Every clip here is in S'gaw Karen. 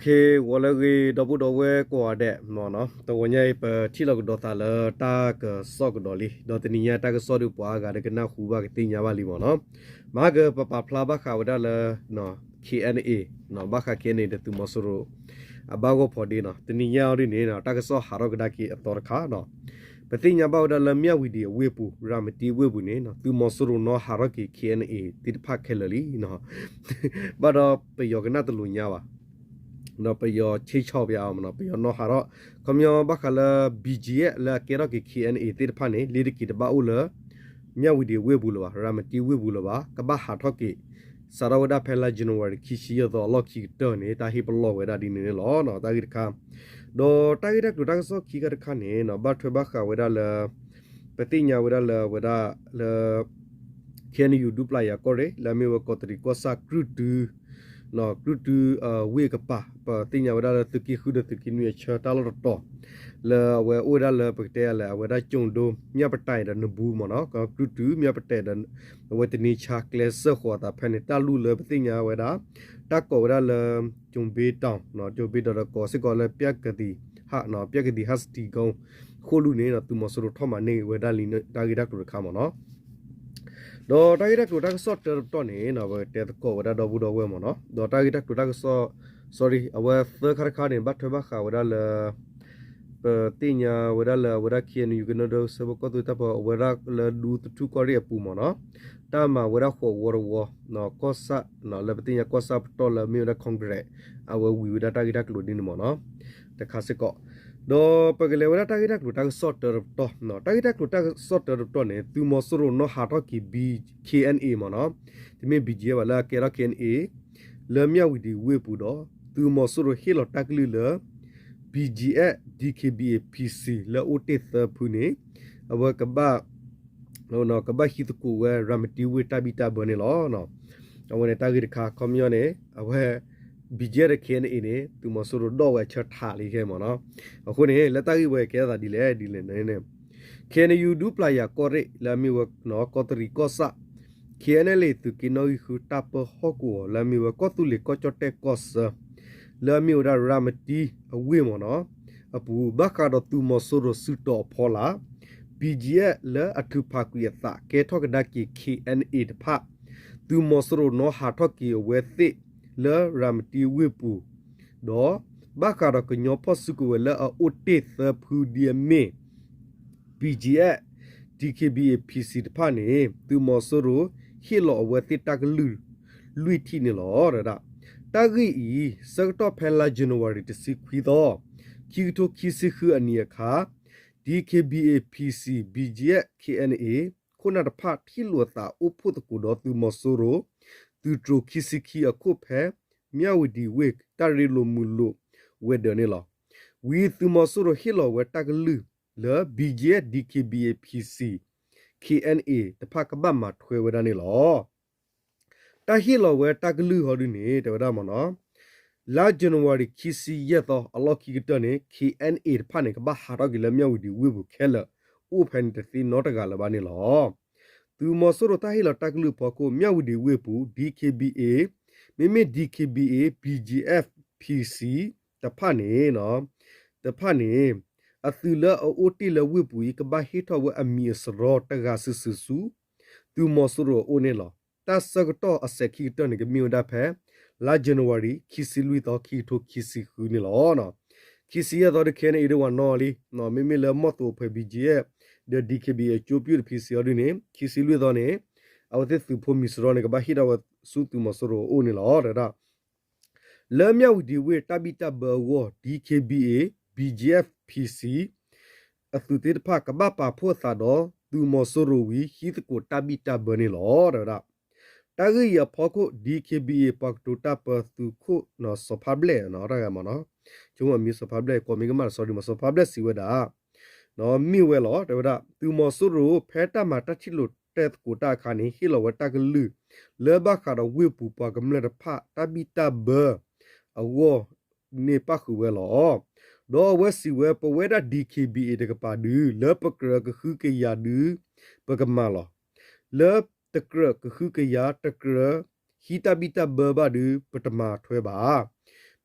ဂီၤလၢအဂ့ၤ ဒီပုၢ်ဒီဝဲၢ်ကိးဂၤဒဲး, တဂီၤညါအံၤ ပထံၣ်လိာ်ကဒီးသးလၢတၢ်ကစီၣ်ကဒီးလံ, ဒီးတနံၤညါတၢ်ကစီၣ်ဒုး ပှၤအါဂၤဒီးကနၢ်ဟူဘၣ်ကသ့ၣ်ညါဘၣ်လံမ့ၢ်နီၤ. မဟါကပပာ်ဖျါဘၣ်ဃးဝဲဒၣ်လၢ KNA, ဘၣ်ဃး KNA ဒီးသုးမီၤစိရိၤ အဘၣ်ဂီၢ်ဖီဒ့နီၤ. တနံၤညါအံၤဒ်န့ၣ် တၢ်ကစီၣ်ဟးထီၣ်ကဒါက့ၤအသီတခါ, ပသ့ၣ်ညါဘၣ်ဝဲဒၣ်လၢမၠၣ်ဝံၤဒံးအဝ့ၢ်ပူၤ ရၤမတံဝ့ၢ်ပူၤန့ၣ် သုးမီၤစိရိၤနီၤဟးထီၣ်က့ၤ KNA သ့ၣ်တဖၣ်ခဲလၢာ်လံ. ဘၣ်ဒီးပယီၤကနၣ်တလိာ်ညါဘၣ်, ဒီးပယီၤဆ့ဆီၣ်ပယါအီၤမ့ၢ်နီၤ, ပယီၤနီၤဟးထီၣ်, ခီပညီဘၣ်ဃးလၢ BGF လၢအကဲထီၣ်က့ၤ KNA သ့ၣ်တဖၣ်န့ၣ် လ့ၤတက့ၤတဘၣ်အိၣ်လၢ မၠၣ်ဝံၤဒံးဝ့ၢ်ပူၤလၢၤဘၣ်, ရၤမတံဝ့ၢ်ပူၤလၢၤဘၣ်, ကဘၣ်ဟးထီၣ်က့ၤ စးထီၣ်ဝဲဒၣ်ဖဲလါ January ခံဆံယဲၢ်သီအလီၢ်ခံကတၢၢ်န့ၣ် တၢ်ဟ့ၣ်ပလီၢ်ဝဲဒၣ်ဒ်န့ၣ်န့ၣ်လီၤ. တၢ်ဂ့ၢ်တခါ, ဒီးတၢ်ဂ့ၢ်တၢ်ကျိၤတၢ်ကစီၣ်ခံခါတခါန့ၣ် ဘၣ်ထွဲဘၣ်ဃးဝဲဒၣ်လၢ ပသ့ၣ်ညါဝဲဒၣ်လၢအဝဲဒၣ်လၢ KNU ဒူပျၢ်ယၤကီၢ်ရ့ၣ် လၢအမ့ၢ်ဝဲကီးတရံးကီၢ်ဆၣ် ကြုၢ်တု, ကြုၢ်တုဝ့ၢ်အကပၤ ပသ့ၣ်ညါဝဲဒၣ်လၢသုးက့ဃုဒီးသုးက့နွံအဆၢတၢ်လီၢ်တတီၤ လၢအဝဲအိၣ်ဝဲဒၣ်လၢပကတဲလဲၣ် အဝဲဒၣ်ကၠိၣ်ဒိ မၠၣ်ပတၢ်ဒီးနဘူးမ့ၢ်နီၤ, ကြုၢ်တု မၠၣ်ပတၢ်ဒီး အဝဲတနံၤဆါကျဲစၢၢ်ဃီၤအသးဖဲန့ၣ် တၢ်လူၢ်လၢပသ့ၣ်ညါဝဲဒၣ် တၢ်ကိးဝဲဒၣ်လၢ ကၠိၣ်ဘ့တီၣ်, ကၠိၣ်ဘ့တီၣ်ဒီးကိးစ့ၢ်ကီးလၢ ပျၢ်ကသံၣ်ဟး, ပျၢ်ကသံၣ်ဟးစတံကုန်း ဃိၣ်လူၢ်န့ၣ် သုးမီၤစိရိၤထီၣ်မၤန့ၢ်ဝဲဒၣ်လံတၢ်ဂ့ၢ်တၢ်ကျိၤတခါမ့ၢ်နီၤ. ဒီးတၢ်ဂ့ၢ်တၢ်ကျိၤတၢ်ကစီၣ်တၢတပတီၢ်န့ၣ် ပကတဲသကိးဝဲဒၣ်ဒီပုၢ်ဒီဝဲၢ်မ့ၢ်နီၤ, ဒီးတၢ်ဂ့ၢ်တၢ်ကျိၤတၢ်ကစီၣ်, sorry, အဝဲသၢခါတခါန့ၣ် ဘၣ်ထွဲဘၣ်ဃးဝဲဒၣ်လၢ ပသ့ၣ်ညါဝဲဒၣ်လၢအဝဲဒၣ် KNU ကညီဒီကစၢၢ်ဖိကီၢ်သူလ့ၤတၢ်ပၢ အဝဲဒၣ်လၢဒူသထူၣ်ကီၢ်ရ့ၣ်အပူၤမ့ၢ်နီၤ, တၢ်မၤဝဲဒၣ်ဃိးဝီတဝီ, ကီၢ်ဆၣ်, လၢပသ့ၣ်ညါကီၢ်ဆၣ်ပတီၢ်လၢအမ့ၢ်ဝဲဒၣ် Congress အဝဲဝံၤဝဲဒၣ်တၢ်ဂ့ၢ်တၢ်ကျိၤဒ်န့ၣ်မ့ၢ်နီၤ, တခါစ့ၢ်ကီး, ဒီးပကလဲၤဝဲဒၣ်တၢ်ဂ့ၢ်တၢ်ကျိၤတၢ်ကစီၣ်တၢတပတီၢ်, တၢ်ဂ့ၢ်တၢ်ကျိၤတၢ်ကစီၣ်တၢတပတီၢ်န့ၣ် သုးမီၤစိရိၤနီၤဟးထီၣ်က့ၤ ဘံ KNA မ့ၢ်နီၤ, တမ့ၢ် ဘံၣ်ကၠံၣ်အဲၣ် ဘၣ်လၢအကဲထီၣ် KNA လၢမၠၣ်ဝံၤဒံးဝ့ၢ်ပူၤဒီး သုးမီၤစိရိၤဟ့ၣ်လီၤတၢ်ကလုၢ်လၢ ဘံၣ်ကၠံၣ်အဲၣ် DKBA PC လၢအအိၣ်တ့ၢ်သၢဖုန့ၣ် အဝဲကဘၣ် ကဘၣ်ဟံးသကိးဝဲရၤမတံဝ့ၢ်တၢ်ဘံၣ်တၢ်ဘၢန့ၣ်လီၤ. အဝဲန့ၣ်တၢ်ဂ့ၢ်တခါ ခီပညီန့ၣ် အဝဲ ဘံၣ်ကၠံၣ်အဲၣ်ဒီး KNA န့ၣ် သုးမီၤစိရိၤဒိၣ်ဝဲအဆၢထးလံခဲမ့ၢ်နီၤ. အဃိန့ၣ် လၢတၢ်ဂ့ၢ်ဝဲကဲသးဒ်လဲၣ် ဒ်လဲၣ်န့ၣ် KNU ဒူပျၢ်ယၤကီၢ်ရ့ၣ် လၢအမ့ၢ်ဝဲ ကီးတရံးကီၢ်ဆၣ်, KNLA သုးက့နီၣ်ဂံၢ်ဃု တၢ်ပၢဟီၣ်ကဝီၤ လၢအမ့ၢ်ဝဲကီၢ်သူလ့ၤကီၢ်ကၠီၣ်တဲၣ်ကီၢ်ဆၢ လၢအမ့ၢ်ဝဲဒၣ်ရၤမတံအဝ့ၢ်မ့ၢ်နီၤ အပူၤ ဘၣ်ဃးဒီးသုးမီၤစိရိၤစုတီၤအဖီလာ် ဘံၣ်ကၠံၣ်အဲၣ် လၢအထုးဖးကွံာ်အသးကဲထီၣ်ကဒါက့ၤ KNA တဖၣ် သုးမီၤစိရိၤနီၤဟးထီၣ်က့ၤအဝဲသ့ၣ်လၢရၤမတံဝ့ၢ်ပူၤ ဒီးဘၣ်ဃးဒီးကညီဖီၣ်စုကဝဲၤလၢအအိၣ်တ့ၢ်သၢဖုဒ်အမ့ၢ် ဘံၣ်ကၠံၣ်အဲၣ် DKBA PC တဖၣ်န့ၣ် သုးမီၤစိရိၤဟ့ၣ်လီၤအဝဲသ့ၣ်တၢ်ကလုၢ်လွံၢ်ထံၣ်န့ၣ်လီၤ. တၢ်ဂ့ၢ်အံၤ ဆၢကတီၢ်ဖဲလါ January တဆံခွံသီ ခံကထိခံဆံဃုအနံၤအခါ DKBA PC BGF KNA ခိၣ်နၢ်တဖၣ်ထံၣ်လိာ်အသး အိၣ်ဖှိၣ်သကိးဒီးသုးမီၤစိရိၤ သုးတြိၤခံဆံခံအခိၣ်ဖဲ မၠၣ်ဝံၤဒံးဝ့ၢ် တၢ်ရ့လိာ်မုာ်လိာ်ဝဲၤဒၢးန့ၣ်လီၤ. ဝံၤသုးမီၤစိရိၤဟ့ၣ်လီၤဝဲတၢ်ကလုၢ်လၢ BGF DKBA PC KNA တဖၣ်ကဘၣ်မၤထွဲဝဲဒၣ်န့ၣ်လီၤ. တၢ်ဟ့ၣ်လီၤဝဲတၢ်ကလုၢ်ဟီဒုန့ၣ် တဲဝဲဒၣ်မ့ၢ်နီၤ လါ January ခံဆံယဲၢ်သီ အလီၢ်ခံကတၢၢ်န့ၣ် KNA တဖၣ်န့ၣ် ကဘၣ်ဟးထီၣ်က့ၤလၢမၠၣ်ဝံၤဒံးဝ့ၢ်ပူၤခဲလၢာ် အိၣ်ဖဲန့ၣ်တသ့နီတဂၤလၢၤဘၣ်န့ၣ်လီၤ. သုးမီၤစိရိၤတၢ်ဟ့ၣ်လီၤတၢ်ကလုၢ်အဖီခိၣ် မၠၣ်ဝံၤဒံးဝ့ၢ်ပူၤ DKBA မ့မ့ၢ် DKBA BGF PC တဖၣ်န့ၣ် တဖၣ်န့ၣ် အသုးလၢအအိၣ်တ့ၢ်လၢဝ့ၢ်ပူၤအံၤ ကဘၣ်ဟ့ၣ်ထီၣ်ဝဲအမံၤအစရီတဂၤစုာ်စုာ်ဆူ သုးမီၤစိရိၤအအိၣ်န့ၣ်လီၤ. တၢ်ဆၢကတီၢ်အစဲးခံကတၢၢ်န့ၣ် ကမ့ၢ်ဝဲဒၣ်ဖဲ လါ January ခံဆံလွံၢ်သီ ခံကထိခံဆံဃုန့ၣ်လီၤ. ခံဆံယဲၢ်သီဒုး KNA ဒုးဝဲနီၢ်လံ, မ့မ့ၢ်လၢမီၢ်သိးအဖှဲး BGF ဒီး DKBA အကၠိပၠူၣ်တဖံးစံးအီၤဒုန့ၣ် ခံဆံလွံၢ်သီန့ၣ် အဝဲသ့ၣ်သုးဖိမံၤစရီန့ၣ် ကဘၣ်ဟ့ၣ်ထီၣ်ဝဲဆူသုးမီၤစိရိၤအအိၣ်န့ၣ်လီၤ. တဒၣ် လၢမၠၣ်ဝံၤဒံးဝ့ၢ်တၢ်ဘံၣ်တၢ်ဘၢအဂီၢ် DKBA BGF PC အသုးသ့ၣ်တဖၣ် ကဘၣ်ပာ်ဖှိၣ်အသးဒီးသုးမီၤစိရိၤဝံၤ ဟံးသကိးတၢ်ဘံၣ်တၢ်ဘၢန့ၣ်လီၤ. တဒၣ် တၢ်ဂ့ၢ်အံၤအဖီခိၣ် DKBA ပှၤကတိၤတၢ်ပၢသုးခိၣ်စီၤဖါဘျဲၣ်နီၤ တၢ်ဂ့ၢ်မ့ၢ်နီၤ ဆိကမိၣ်အမံၤစီၤဖါဘျဲၣ် ကိးမံၤကမၣ်တစီဒံးမး စီၤဖါဘျဲၣ်စံးဝဲဒၣ် မ့ၢ်ဝဲလီၤ တဲဝဲဒၣ် သုးမီၤစိရိၤ ဖဲတၢ်မၤတၢ်ထံၣ်လိာ်တဲသကိးတၢ်အခါန့ၣ် ဟ့ၣ်လီၤဝဲတၢ်ကလုၢ် လၢဘၣ်ဃးဒီးဝ့ၢ်ပူၤပှၤကမျၢၢ်တဖၣ် တၢ်ဘံၣ်တၢ်ဘၢအဂီၢ်န့ၣ်ပၣ်ဃုာ်ဝဲလီၤ. ဒီးအဝဲစံးဝဲ ပဝဲဒၣ် DKBA တကပၤဒု လၢပကြၢးကဟုကယာ်ဒု ပကမၤလီၤ. လၢတကြၢးကဟုကယာ် တကြၢးဟံးတၢ်ဘံၣ်တၢ်ဘၢဘၣ်ဒု ပတမၤထွဲဘၣ်.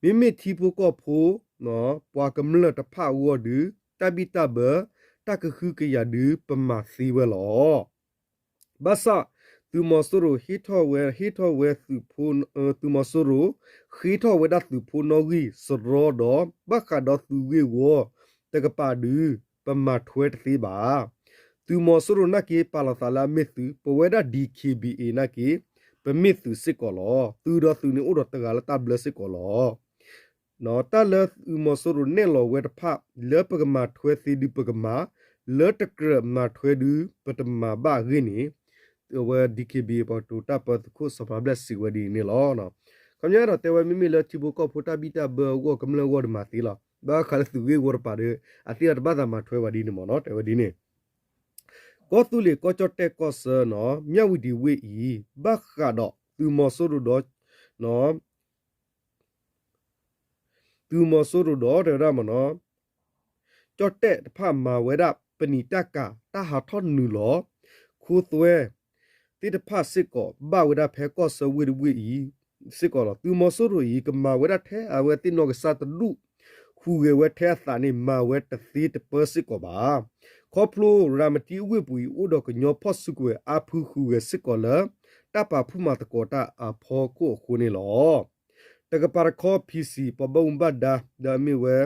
မ့မ့ၢ်ထံဖိကီၢ်ဖိ ပှၤကမျၢၢ်တဖၣ်အဂီၢ်ဒုး တၢ်ဘံၣ်တၢ်ဘၢ တၢ်ကဟုကယာ်ဒုး ပမၤသ့ဝဲလီၤ. ဘၣ်ဆၣ် သုးမီၤစိရိၤဟ့ၣ်ထီၣ်ဝဲ ဟ့ၣ်ထီၣ်ဝဲသုးဖိ သုးမီၤစိရိၤ ဃ့ထီၣ်ဝဲဒၣ်သုးဖိနီၣ်ဂံၢ်စရီဒီး ဘၣ်ဃးဒီးသုးဂ့ၢ်ဝီတကပၤဒုး ပမၤထွဲတသ့ဘၣ်. သုးမီၤစိရိၤနာ်က့ ပာ်လီၤသးလၢအမ့ၢ်သုး, ပဝဲဒၣ် D K B A နာ်က့ ပမ့ၢ်သုးစ့ၢ်ကီးလီၤ. သုးဒီးသုးန့ၣ်အိၣ်ဒီးတဂၤလၢတၢ်ဘျၢစ့ၢ်ကီးလီၤ. တၢ်လၢသုးမီၤစိရိၤနဲၣ်လီၤဝဲတဖၣ် လၢပကမၤထွဲသ့ဒုးပကမၤ, လၢတကြၢးမၤထွဲဒုး ပတမၤဘၣ်အဂ့ၢ်န့ၣ် အဝဲ D K B A ပှၤကတိၤတၢ်ပၢသုးခိၣ်စီၤပၤဘျဲၣ်စံးဝဲဒ်အံၤန့ၣ်လီၤ. ခီပညီဒီးတဲဝဲမ့မ့ၢ်လၢထံဖိကီၢ်ဖိတၢ်ဘံၣ်တၢ်ဘၢအဂီၢ်ကမျၢၢ်အဂီၢ်ဒီးမၤသ့လီၤ. ဘၣ်ဃးလၢသုးဂ့ၢ်ဝီတကပၤဒီး အသ့ၣ်အတဘၣ်သးမၤထွဲဘၣ်ဒ်န့ၣ်မ့ၢ်နီၤ တဲဝဲဒ်န့ၣ် ကီၢ်သူလ့ၤကီၢ်ကၠီၣ်တဲၣ်ကီၢ်ဆၢနီၤ မၠၣ်ဝံၤဒံးဝ့ၢ်အံၤ ဘၣ်ဃးဒီးသုးမီၤစိရိၤဒီး သုးမီၤစိရိၤဒီးတဲဝဲဒၣ်မ့ၢ်နီၤ ကၠီၣ်တဲၣ်တဖၣ်မၤဝဲဒၣ်ပနံာ်တၢ်ကၤ တၢ်ဟးထီၣ်နုာ်လီၤ ခိသွဲသ့ၣ်တဖၣ်စ့ၢ်ကီး ဘၣ်ဝဲဒၣ်ဖဲကီၢ်ဆၢဝ့ၢ်တဝ့ၢ်အံၤစ့ၢ်ကီးလီၤ. သုးမီၤစိရိၤအံၤ ကမၤဝဲဒၣ်ထဲအဝဲသ့ၣ်နီၢ်ကစၢ်တဒူၣ် ဟူးဂဲၤဝဲထဲအသးန့ၣ် မၤဝဲတသ့တပၢစ့ၢ်ကီးဘၣ်. ခီဖျိရၤမတံဝ့ၢ်ပူၤအံၤ အိၣ်ဒီးကညီဖီၣ်စုကဝဲၤအါဖုဃုာ်ဂဲၤစ့ၢ်ကီးလၢ တၢ်ပာ်ဖှိၣ်မၤသကိးတၢ်အဖီခိၣ်အဃိန့ၣ်လီၤ. တကပၤတခီ P C ပှၤဘၣ်မူဘၣ်ဒါ ဒီးမ့ၢ်ဝဲ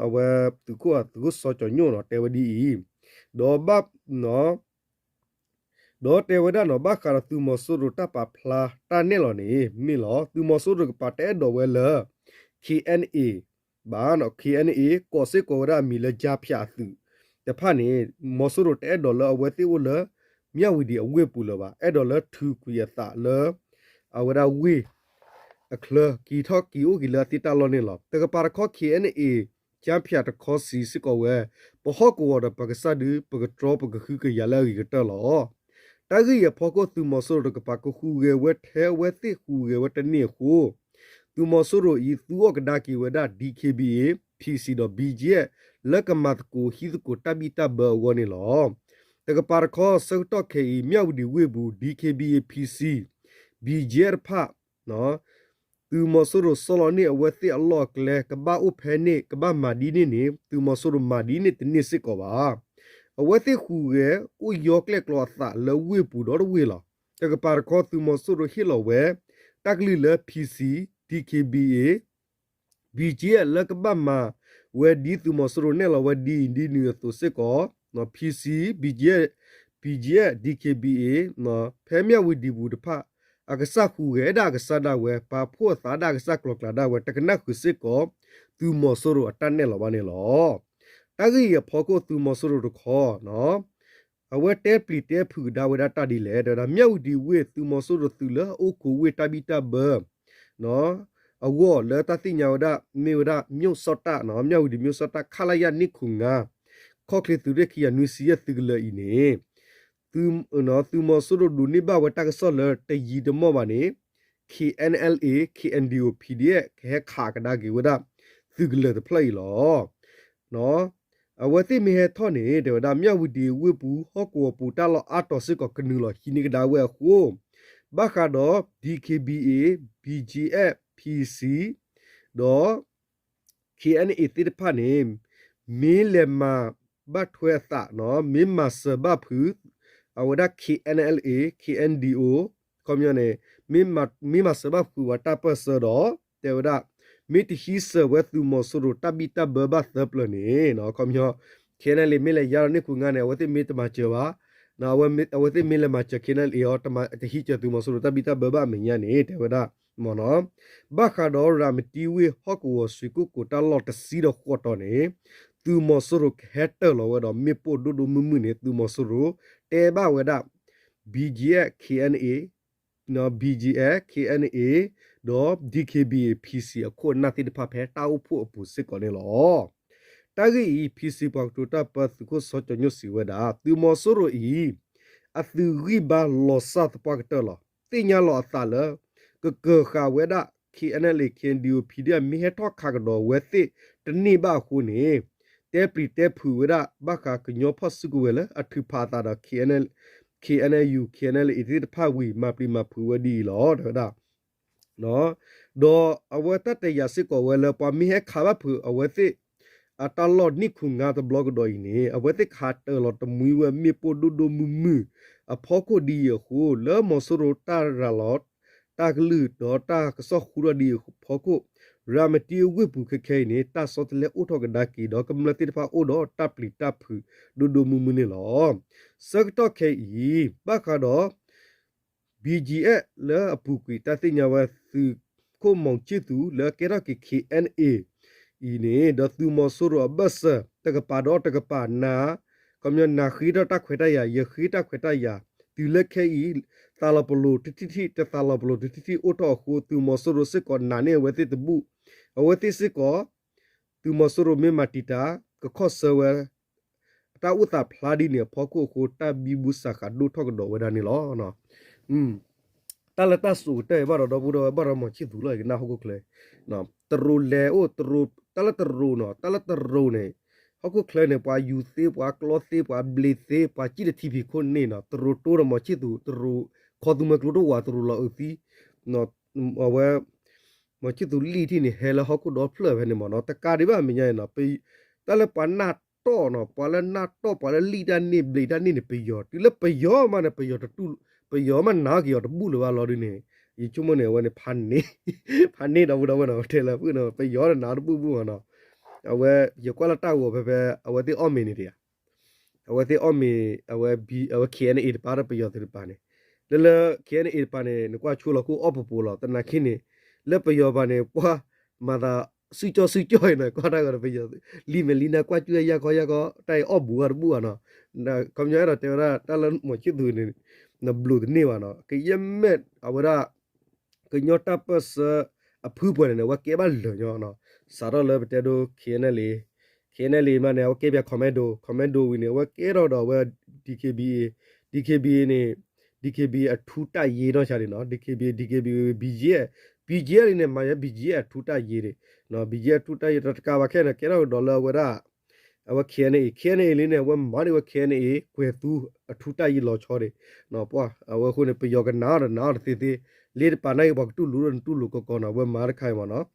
အဝဲသုးခိၣ်သုးခိၣ်စီၤကၠီၤညိၣ်နီၤ တဲဝဲဒ်အံၤ ဒီးဘၣ် ဒီးတဲဝဲဒၣ်နီၤ ဘၣ်ဃးဒီးသုးမီၤစိရိၤတၢ်ပာ်ဖျါတၢ်နဲၣ်လီၤန့ၣ် မ့ၢ်လီၤ သုးမီၤစိရိၤတကပၤတအဲၣ်ဒိးဝဲလၢ K N A ဘၣ်နီၤ K N A ကိးစ့ၢ်ကီးဝဲဒၣ်အမံၤလၢ ကၠါဖၠးအသုးတဖၣ်န့ၣ် မီၤစိရိၤတအဲၣ်ဒိးလၢအဝဲသ့ၣ်အိၣ်လၢ မၠၣ်ဝံၤဒံးအဝ့ၢ်ပူၤလၢၤဘၣ် အဲၣ်ဒိးလၢထုးကွံာ်အသးလၢ အဝဲဒၣ်ဝ့ၢ် အချၢ က့ၤထီၣ်က့ၤအိၣ်က့ၤလၢအသ့ၣ်တၢ်လီၢ်န့ၣ်လီၤ. တကပၤတခီ K N A ကၠါဖၠးတခီစံးစ့ၢ်ကီးဝဲ ပဟီၣ်ကဝီၤဒီးပကစၢ်ဒုး ပကတြီပကဃုကယၤလၢအဂ့ၤကတၢၢ်လီၤ. တၢ်ဂ့ၢ်အံၤအဖီခိၣ် သုးမီၤစိရိၤတကပၤကဟူးဂဲၤဝဲထဲအဝဲသ့ၣ်ဟူးဂဲၤဝဲတန့ၢ်အဃိ သုးမီၤစိရိၤအံၤ သူအီၤကဒါက့ၤဝဲဒၣ် D K B A, P C ဒီး B G F လၢကမၤသကိးဟံးသကိးတၢ်ဘံၣ်တၢ်ဘၢအဂီၢ်န့ၣ်လီၤ. တကပၤတခီ ဆၢကတီၢ်ခဲအံၤ မၠၣ်ဝံၤဒံးဝ့ၢ်ပူၤ D K B A, P C, B G F တဖၣ် သုးမီၤစိရိၤဆီလီၤန့ၢ်အဝဲသ့ၣ်အလီၢ်အကျဲ ကဘၣ်အိၣ်ဖဲန့ၣ် ကဘၣ်မၤဒ်န့ၣ်န့ၣ် သုးမီၤစိရိၤမၤဒ်န့ၣ်တန့ၢ်စ့ၢ်ကီးဘၣ်. အဝဲသ့ၣ်ဟူးဂဲၤအိၣ်ယီၤကျဲၣ်ကျီအသးလၢဝ့ၢ်ပူၤဒီတဝ့ၢ်လီၤ. တကပၤတခီ သုးမီၤစိရိၤဟ့ၣ်လီၤဝဲ တၢ်ကလုၢ်လၢ P C, D K B A, B G F လၢကဘၣ်မၤဝဲဒ်အံၤဒ်နုၤအသိးစ့ၢ်ကီး P C, B G F, B G F, D K B A, ဖဲမၠၣ်ဝံၤဒံးပူၤတဖၣ် အကစၢ်ဟူးဂဲၤဒၣ်အကစၢ်ဒၣ်ဝဲ ပာ်ဖှိၣ်အသးဒၣ်အကစၢ်ကျိၤကျဲဒၣ်ဝဲ တကနၣ်ဃုာ်စ့ၢ်ကီး သုးမီၤစိရိၤအတၢ်နဲၣ်လီၤဘၣ်န့ၣ်လီၤ. တၢ်ဂ့ၢ်အံၤအဖီခိၣ် သုးမီၤစိရိၤတခီ အဝဲတဲပျံၤတဲဖုးကဒါဝဲဒၣ်တၢ်ဒ်လဲၣ် တဲဝဲဒၣ် မၠၣ်ဝံၤဒံးဝ့ၢ် သုးမီၤစိရိၤသုးလၢအအိၣ်ခိးဝ့ၢ်တၢ်ဘံၣ်တၢ်ဘၢ အဂီၢ်လၢတၢ်သ့ၣ်ညါဝဲဒၣ် မ့ၢ်ဝဲဒၣ် မျိၣ်စီၣ်တၢ် မၠၣ်ဝံၤဒံးမျိၣ်စီၣ်တၢ် ခလရ နှစ်ခုနစ်ငါး ခီၣ်ချ့သုးရ့ၣ်ခံကယၤနွံဆံယဲၢ်သုးကလၢၤအံၤန့ၣ် သုးမီၤစိရိၤဒိးန့ၢ်ဘၣ်ဝဲတၢ်ကစီၣ်လၢတယံာ်တမီၢ်ဘၣ်န့ၣ် K N L A, K N D O, P D F ကဟဲခးကဒါက့ၤဝဲဒၣ် သုးကလၢၤတဖျၢၣ်အံၤလီၤ. အဝဲသ့ၣ်မ့ၢ်ဟဲထီၣ်န့ၣ် တဲဝဲဒၣ် မၠၣ်ဝံၤဒံးဝ့ၢ်ပူၤ ဟီၣ်ကဝီၤပူၤတၢ်လီၢ်အါတီၤစ့ၢ်ကီး ကနုာ်လီၤဟံးန့ၢ်ကဒါဝဲအဃိ ဘၣ်ဃးဒီး D K B A, B G F, P C ဒီး K N A သ့ၣ်တဖၣ်န့ၣ် မ့ၢ်လဲၤမၤဘၣ်ထွဲအသး မ့ၢ်မၤစၢၤဘၣ်ဖုး အဝဲဒၣ် K N L A, K N D O ခီပညီန့ၣ် မ့ၢ်မၤစၢၤဘၣ်ဖုးဝဲတၢ်ပၢၢ်ဆၢဒီး တဲဝဲဒၣ် မ့ၢ်တဟံးစၢၤဝဲသုးမီၤစိရိၤတၢ်ဘံၣ်တၢ်ဘၢဘၣ်သၢပျၢၤန့ၣ် ခီပညီ K N L A မ့ၢ်လဲၤယါလီၤ နှစ်ခုနစ်ငါး န့ၣ် အဝဲသ့ၣ်မ့ၢ်တမၤစၢၤဘၣ် အဝဲသ့ၣ်မ့ၢ်လဲၤမၤစၢၤ K N L A အီၤ တဟံးစၢၤသုးမီၤစိရိၤတၢ်ဘံၣ်တၢ်ဘၢဘၣ်အမဲာ်ညါန့ၣ် တဲဝဲဒၣ် မ့ၢ်နီၤ ဘၣ်ဃးဒီးရၤမတံဝ့ၢ်ဟီၣ်ကဝီၤစှ့ၤကိၣ်ကိးတၢ်လီၢ်တဆံဒီးဃိးတီၤန့ၣ် သုးမီၤစိရိၤကဟဲတၢၢ်လီၤဝဲဒီးမ့ၣ်ပိၢ်ဒိၣ်ဒိၣ်မုၢ်မုၢ်န့ၣ် သုးမီၤစိရိၤတဲဘၣ်ဝဲဒၣ် B G F, K N A, B G F, K N A ဒီး D K B A, P C အခိၣ်အနၢ်သ့ၣ်တဖၣ်ဖဲတၢ်အိၣ်ဖှိၣ်အပူၤစ့ၢ်ကီးန့ၣ်လီၤ. တၢ်ဂ့ၢ်အံၤ P C ပှၤကတိၤတၢ်ပၢသုးခိၣ်စီၤကၠီၤညိၣ်စံးဝဲဒၣ် သုးမီၤစိရိၤအံၤ အသုးဂံၢ်ဘါလီၤစၢ်သပှၢ်ကတၢၢ်လီၤ. သ့ၣ်ညါလီၤအသးလၢ ကကၢၤဃာ်ဝဲဒၣ် K N L A, K N D O, P D F မ့ၢ်ဟဲထီၣ်ခးကဒီးဝဲသ့ၣ်တန့ၢ်ဘၣ်အဃိန့ၣ် တဲပျံၤတဲဖုးဝဲဒၣ် ဘၣ်ဃးကညီဖီၣ်စုကဝဲၤလၢအထုးဖးအသးဒီး K N L, K N L U, K N L A သ့ၣ်တဖၣ်ဝံၤ မၤပျံၤမၤဖုးဝဲဒ်အံၤလီၤ တဲဝဲဒၣ်. ဒီးအဝဲတၢ်တဲယၤစ့ၢ်ကီးဝဲလၢ ပှၤမ့ၢ်ဟဲခးဘၣ်ဖုးအဝဲသ့ၣ် အတၢ်လီၢ်နံၣ်ခူငါတဘျီကဒီးအံၤန့ၣ် အဝဲသ့ၣ်ခးတၢၤလီၤတမှံဝဲမ့ၣ်ပိၢ်ဒိၣ်ဒိၣ်မုၢ်မုၢ်အဖီခိၣ်ဒ်အံၤအဃိ လၢမီၤစိရိၤတၢ်ရၤလီၤတၢ်ကလုၢ်ဒီးတၢ်ကစီၣ်ဃုထီၣ်ဒ်အံၤအဖီခိၣ် ရၤမတံအဝ့ၢ်ပူၤခဲခဲအံၤန့ၣ် တၢ်ဆီတလဲအိၣ်ထီၣ်ကဒါက့ၤဒီးကမျၢၢ်သ့ၣ်တဖၣ်အိၣ်ဒီးတၢ်ပျံၤတၢ်ဖုးဒိၣ်ဒိၣ်မုၢ်မုၢ်န့ၣ်လီၤ. ဆၢကတီၢ်ခဲအံၤ ဘၣ်ဃးဒီး ဘံၣ်ကၠံၣ်အဲၣ် လၢအပူၤကွံာ်တၢ်သ့ၣ်ညါဝဲသုးခိၣ်မီၤခၠံၣ်သူၤ လၢအကဲထီၣ်က့ၤ K N A အံၤန့ၣ် ဒီးသုးမီၤစိရိၤအဘၢၣ်စၢၤ တကပၤဒီးတကပၤနၤ ခီပညီနၤဃ့ထီၣ်တၢ်ခွဲးတၢ်ယာ် ယဃ့တၢ်ခွဲးတၢ်ယာ် တုၤလၢခဲအံၤ သးလီၤပလိာ်တထံၣ်ထံၣ် တသးလီၤပလိာ်တထံၣ်ထံၣ်အိၣ်ထီၣ်အဃိ သုးမီၤစိရိၤစ့ၢ်ကီးနာ်န့ၢ်အဝဲသ့ၣ်တဘူၣ် အဝဲသ့ၣ်စ့ၢ်ကီး သုးမီၤစိရိၤမ့ၢ်မၤတံာ်တာ် ကခီၣ်ဆၢဝဲ တၢ်အိၣ်သးဖျါဒ်န့ၣ်အဖီခိၣ်အဃိ တၢ်ဘံဘူစးဃးဒိၣ်ထီၣ်ကဒီးဝဲဒၣ်န့ၣ်လီၤ. တၢ်လၢတၢ်ဆိးကတၢၢ်အံၤဘၣ်ဒီး ဒီပုၢ်ဒီဝဲၢ် ဘၣ်ဒီးမီၤခၠံၣ်သူၤလီၤ ကနၣ်ဟီၣ်ခိၣ်ချၢ တရူးလဲၤအိၣ် တၢ်လၢတရူးနီၤ တၢ်လၢတရူးန့ၣ် ဟီၣ်ခိၣ်ချၢန့ၣ် ပှၤယူၤသ့ ပှၤကျီသ့ ပှၤဘျံးသ့ ပှၤစံၣ်တထံဖံးခိၣ်န့ၣ်နီၤ တရူးတိဒီးမီၤခၠံၣ်သူၤ တရူး ခီသူမှဲကျိတဝာ် တရူးလီၤအုးသံ အဝဲ မီၤခၠံၣ်သူၤလံၣ်ထံၣ်န့ၣ် ဟဲလၢဟီၣ်ခိၣ်ဒီဖျၢၣ်ဖဲန့ၣ်မ့ၢ်နီၤ တကးဒံးဘၣ်မဲာ်ညါအံၤနီၤ တၢ်လၢပှၤနၢ်တီၢ်နီၤ ပှၤလၢနၢ်တီၢ် ပှၤလၢလံၣ်တၢ်န့ၣ် ဘျံးတၢ်န့ၣ်န့ၣ် ပယီၤ တုၤလၢပယီၤမးန့ၣ် ပယီၤတတူၢ် ပယီၤမးနာ်က့ၤအီၤတဘူၣ်လၢၤဘၣ်လီၤဒ်န့ၣ် ယဆိကမိၣ်န့ၣ် အဝဲန့ၣ် ဖးန့ၢ်ဒီပုၢ်ဒီဝဲၢ်နီၤ တဲလၢဖုၣ်န့ၣ် ပယီၤနာ်တဘူၣ်ဘူၣ်မ့ၢ်နီၤ အဝဲ ယကွၢ်လၢတၢ်ဂီၤဖဲဖဲ အဝဲသ့ၣ်အီၣ်မ့ၤန့ၣ်တယၤ အဝဲသ့ၣ်အီၣ်မ့ၤ အဝဲ အဝဲ K N A တပၤဒီးပယီၤသုးတပၤန့ၣ် လၢလၢ K N A တပၤန့ၣ် နကွၢ်ဆိလီၤခိၣ်အီၣ်ပူၤပူၤလီၤ သနာ်က့န့ၣ် လၢပယီၤဘၣ်န့ၣ် ပှၤမၤသးစုကၠီၣ်စုကၠီၣ်အံၤနီၤ ကွၢ်တၢ်ဂီၤဒီးပယီၤ လံာ်မဲာ်လံနၤကွၢ်ကၠူၣ်ယၢ်ခီယၢ်ခီ တၢ်အံၤအီၣ်ဘူးဂၤတဘူၣ်ဘၣ်နီၤ ခီပညီအဲၣ်ဒိးတဲဝဲဒၣ် တၢ်လၢမီၤခၠံၣ်သူၤန့ၣ် နဘျုးတန့ၢ်ဘၣ်နီၤ ကယဲၢ်မ့ၢ်အဝဲဒၣ် ကညီတၢ်ပၢၢ်ဆၢအဖုပှဲၤန့ၣ်န့ၣ် အဝဲကဲဘၣ်လၢာ်ညီနီၤ စးထီၣ်လၢပတဲဒိ K N L A K N L A မးန့ၣ် အဝဲကဲပၠး commando commando ဝံၤန့ၣ် အဝဲကဲထီၣ်ဒီးအဝဲ D K B A D K B A န့ၣ် D K B A အထူးတပ်ရင်းနီၢ်ဆါဒံးနီၤ D K B A D K B A B G F B G F န့ၣ် မၤယဲ B G F အထူးတပ်ရင်းဒံး B G F အထူးတပ်ရင်းဒီးတကးဘၣ်ခဲန့ၣ် ကဲထီၣ်ကဒီးလၢအဝဲဒၣ် အဝဲ K N A K N A လံန့ၣ် အဝဲမၤန့ၢ်ဝဲ K N A ကွဲၤသူအထူးတပ်ရင်းလီၤဆီဒံး ပှၤအဝဲအဃိန့ၣ် ပယီၤကနာ်အီၤဒီးနာ်အီၤတသ့သ့ လ့တပာ်နာ်က့ၤ ပှၤကတူၢ်လိာ်ဒီးနတူၢ်လိာ်ကီကီနီၤ အဝဲမၤတခါအံၤမ့ၢ်နီၤ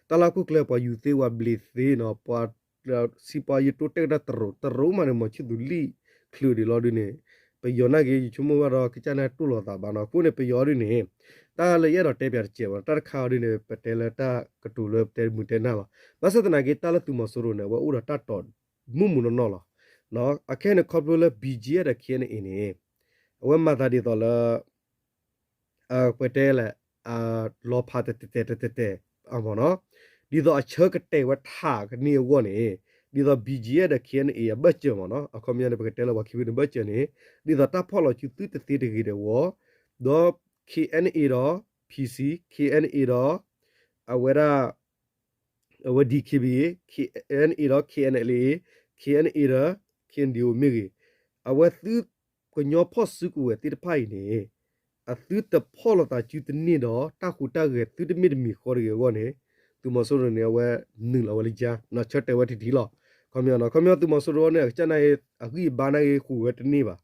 တၢ်လၢဟီၣ်ခိၣ်ချၢပှၤယူၤသ့ပှၤဘျံးသ့နီၤ ပှၤ စံးပှၤယတိတဲာ်ကတၢၢ်တရူး တရူးမးန့ၣ် မီၤခၠံၣ်သူၤလံၣ်ချုးဒံးလီၤဒ်န့ၣ် ပယီၤနာ်က့ၤ ယဆိကမိၣ်ဘၣ်ဒီး ကစၢ်န့ၣ်တူၢ်လိာ်သးဘၣ်နီၤ အဃိန့ၣ် ပယီၤဒ်န့ၣ် တၢ်လၢယအဲၣ်ဒိးတဲပၠးတစဲးဘၣ်နီၤ တၢ်တခါအီၤဒ်န့ၣ် ပတဲလၢတၢ်ကတိၤလၢပတဲမုာ်တဲနၢ်လီၤ ဘၣ်ဆၣ်သနာ်က့ တၢ်လၢသုးမီၤစိရိၤန့ၣ် အဝဲအိၣ်ဒီးတၢ်တိာ်မုၢ်မုၢ်နီၢ်နီၢ်လီၤ အခဲအံၤန့ၣ် ခီဖျိလၢ B G F ဒီး K N A န့ၣ် အဝဲမၤသးဒ်သိးလၢ ပတဲလဲၣ် လီၤဖးတတဲာ်တတဲာ်တဲာ်တဲာ် အမ့ၢ်နီၤ ဒ်သိးအဆၢကတဲာ်ဝဲထးကန့ၢ်အဂီၢ်န့ၣ် ဒ်သိး B G F ဒီး K N A အဘၢၣ်စၢၤမ့ၢ်နီၤ အခီပညီန့ၣ် ပကတဲလၢပှၤခံဖုန့ၣ်ဘၢၣ်စၢၤန့ၣ် ဒ်သိးတၢ်ဖီၣ်လီၤစုသုတသ့တဂ့ၤဒီးဝီ ဒီး K N A ဒီး P C K N A ဒီး အဝဲဒၣ် အဝဲ D K B A K N A ဒီး K N L A K N A ဒီး K N D O မ့ၢ်ဂ့ၤ အဝဲသုကညီဖီၣ်စုကဝဲၤသ့ၣ်တဖၣ်အံၤန့ၣ် အသုတဖီၣ်လိာ်သးစုတန့ၢ်ဒီး တၢ်ဟူးတၢ်ဂဲၤသုတမ့ၢ်တမံၤဃီတဂ့ၤအဂီၢ်န့ၣ် သုးမီၤစိရိၤန့ၣ် အဝဲနုာ်လီၤဝဲလၢယါ ဆၢတဲာ်ဝဲတံၢ်တံၢ်လီၤ. ခီပညီ ခီပညီသုးမီၤစိရိၤန့ၣ် အကစၢ်နာ်က့ အဂံၢ်အဘါနာ်က့ ဟူးဝဲတန့ၢ်ဘၣ်.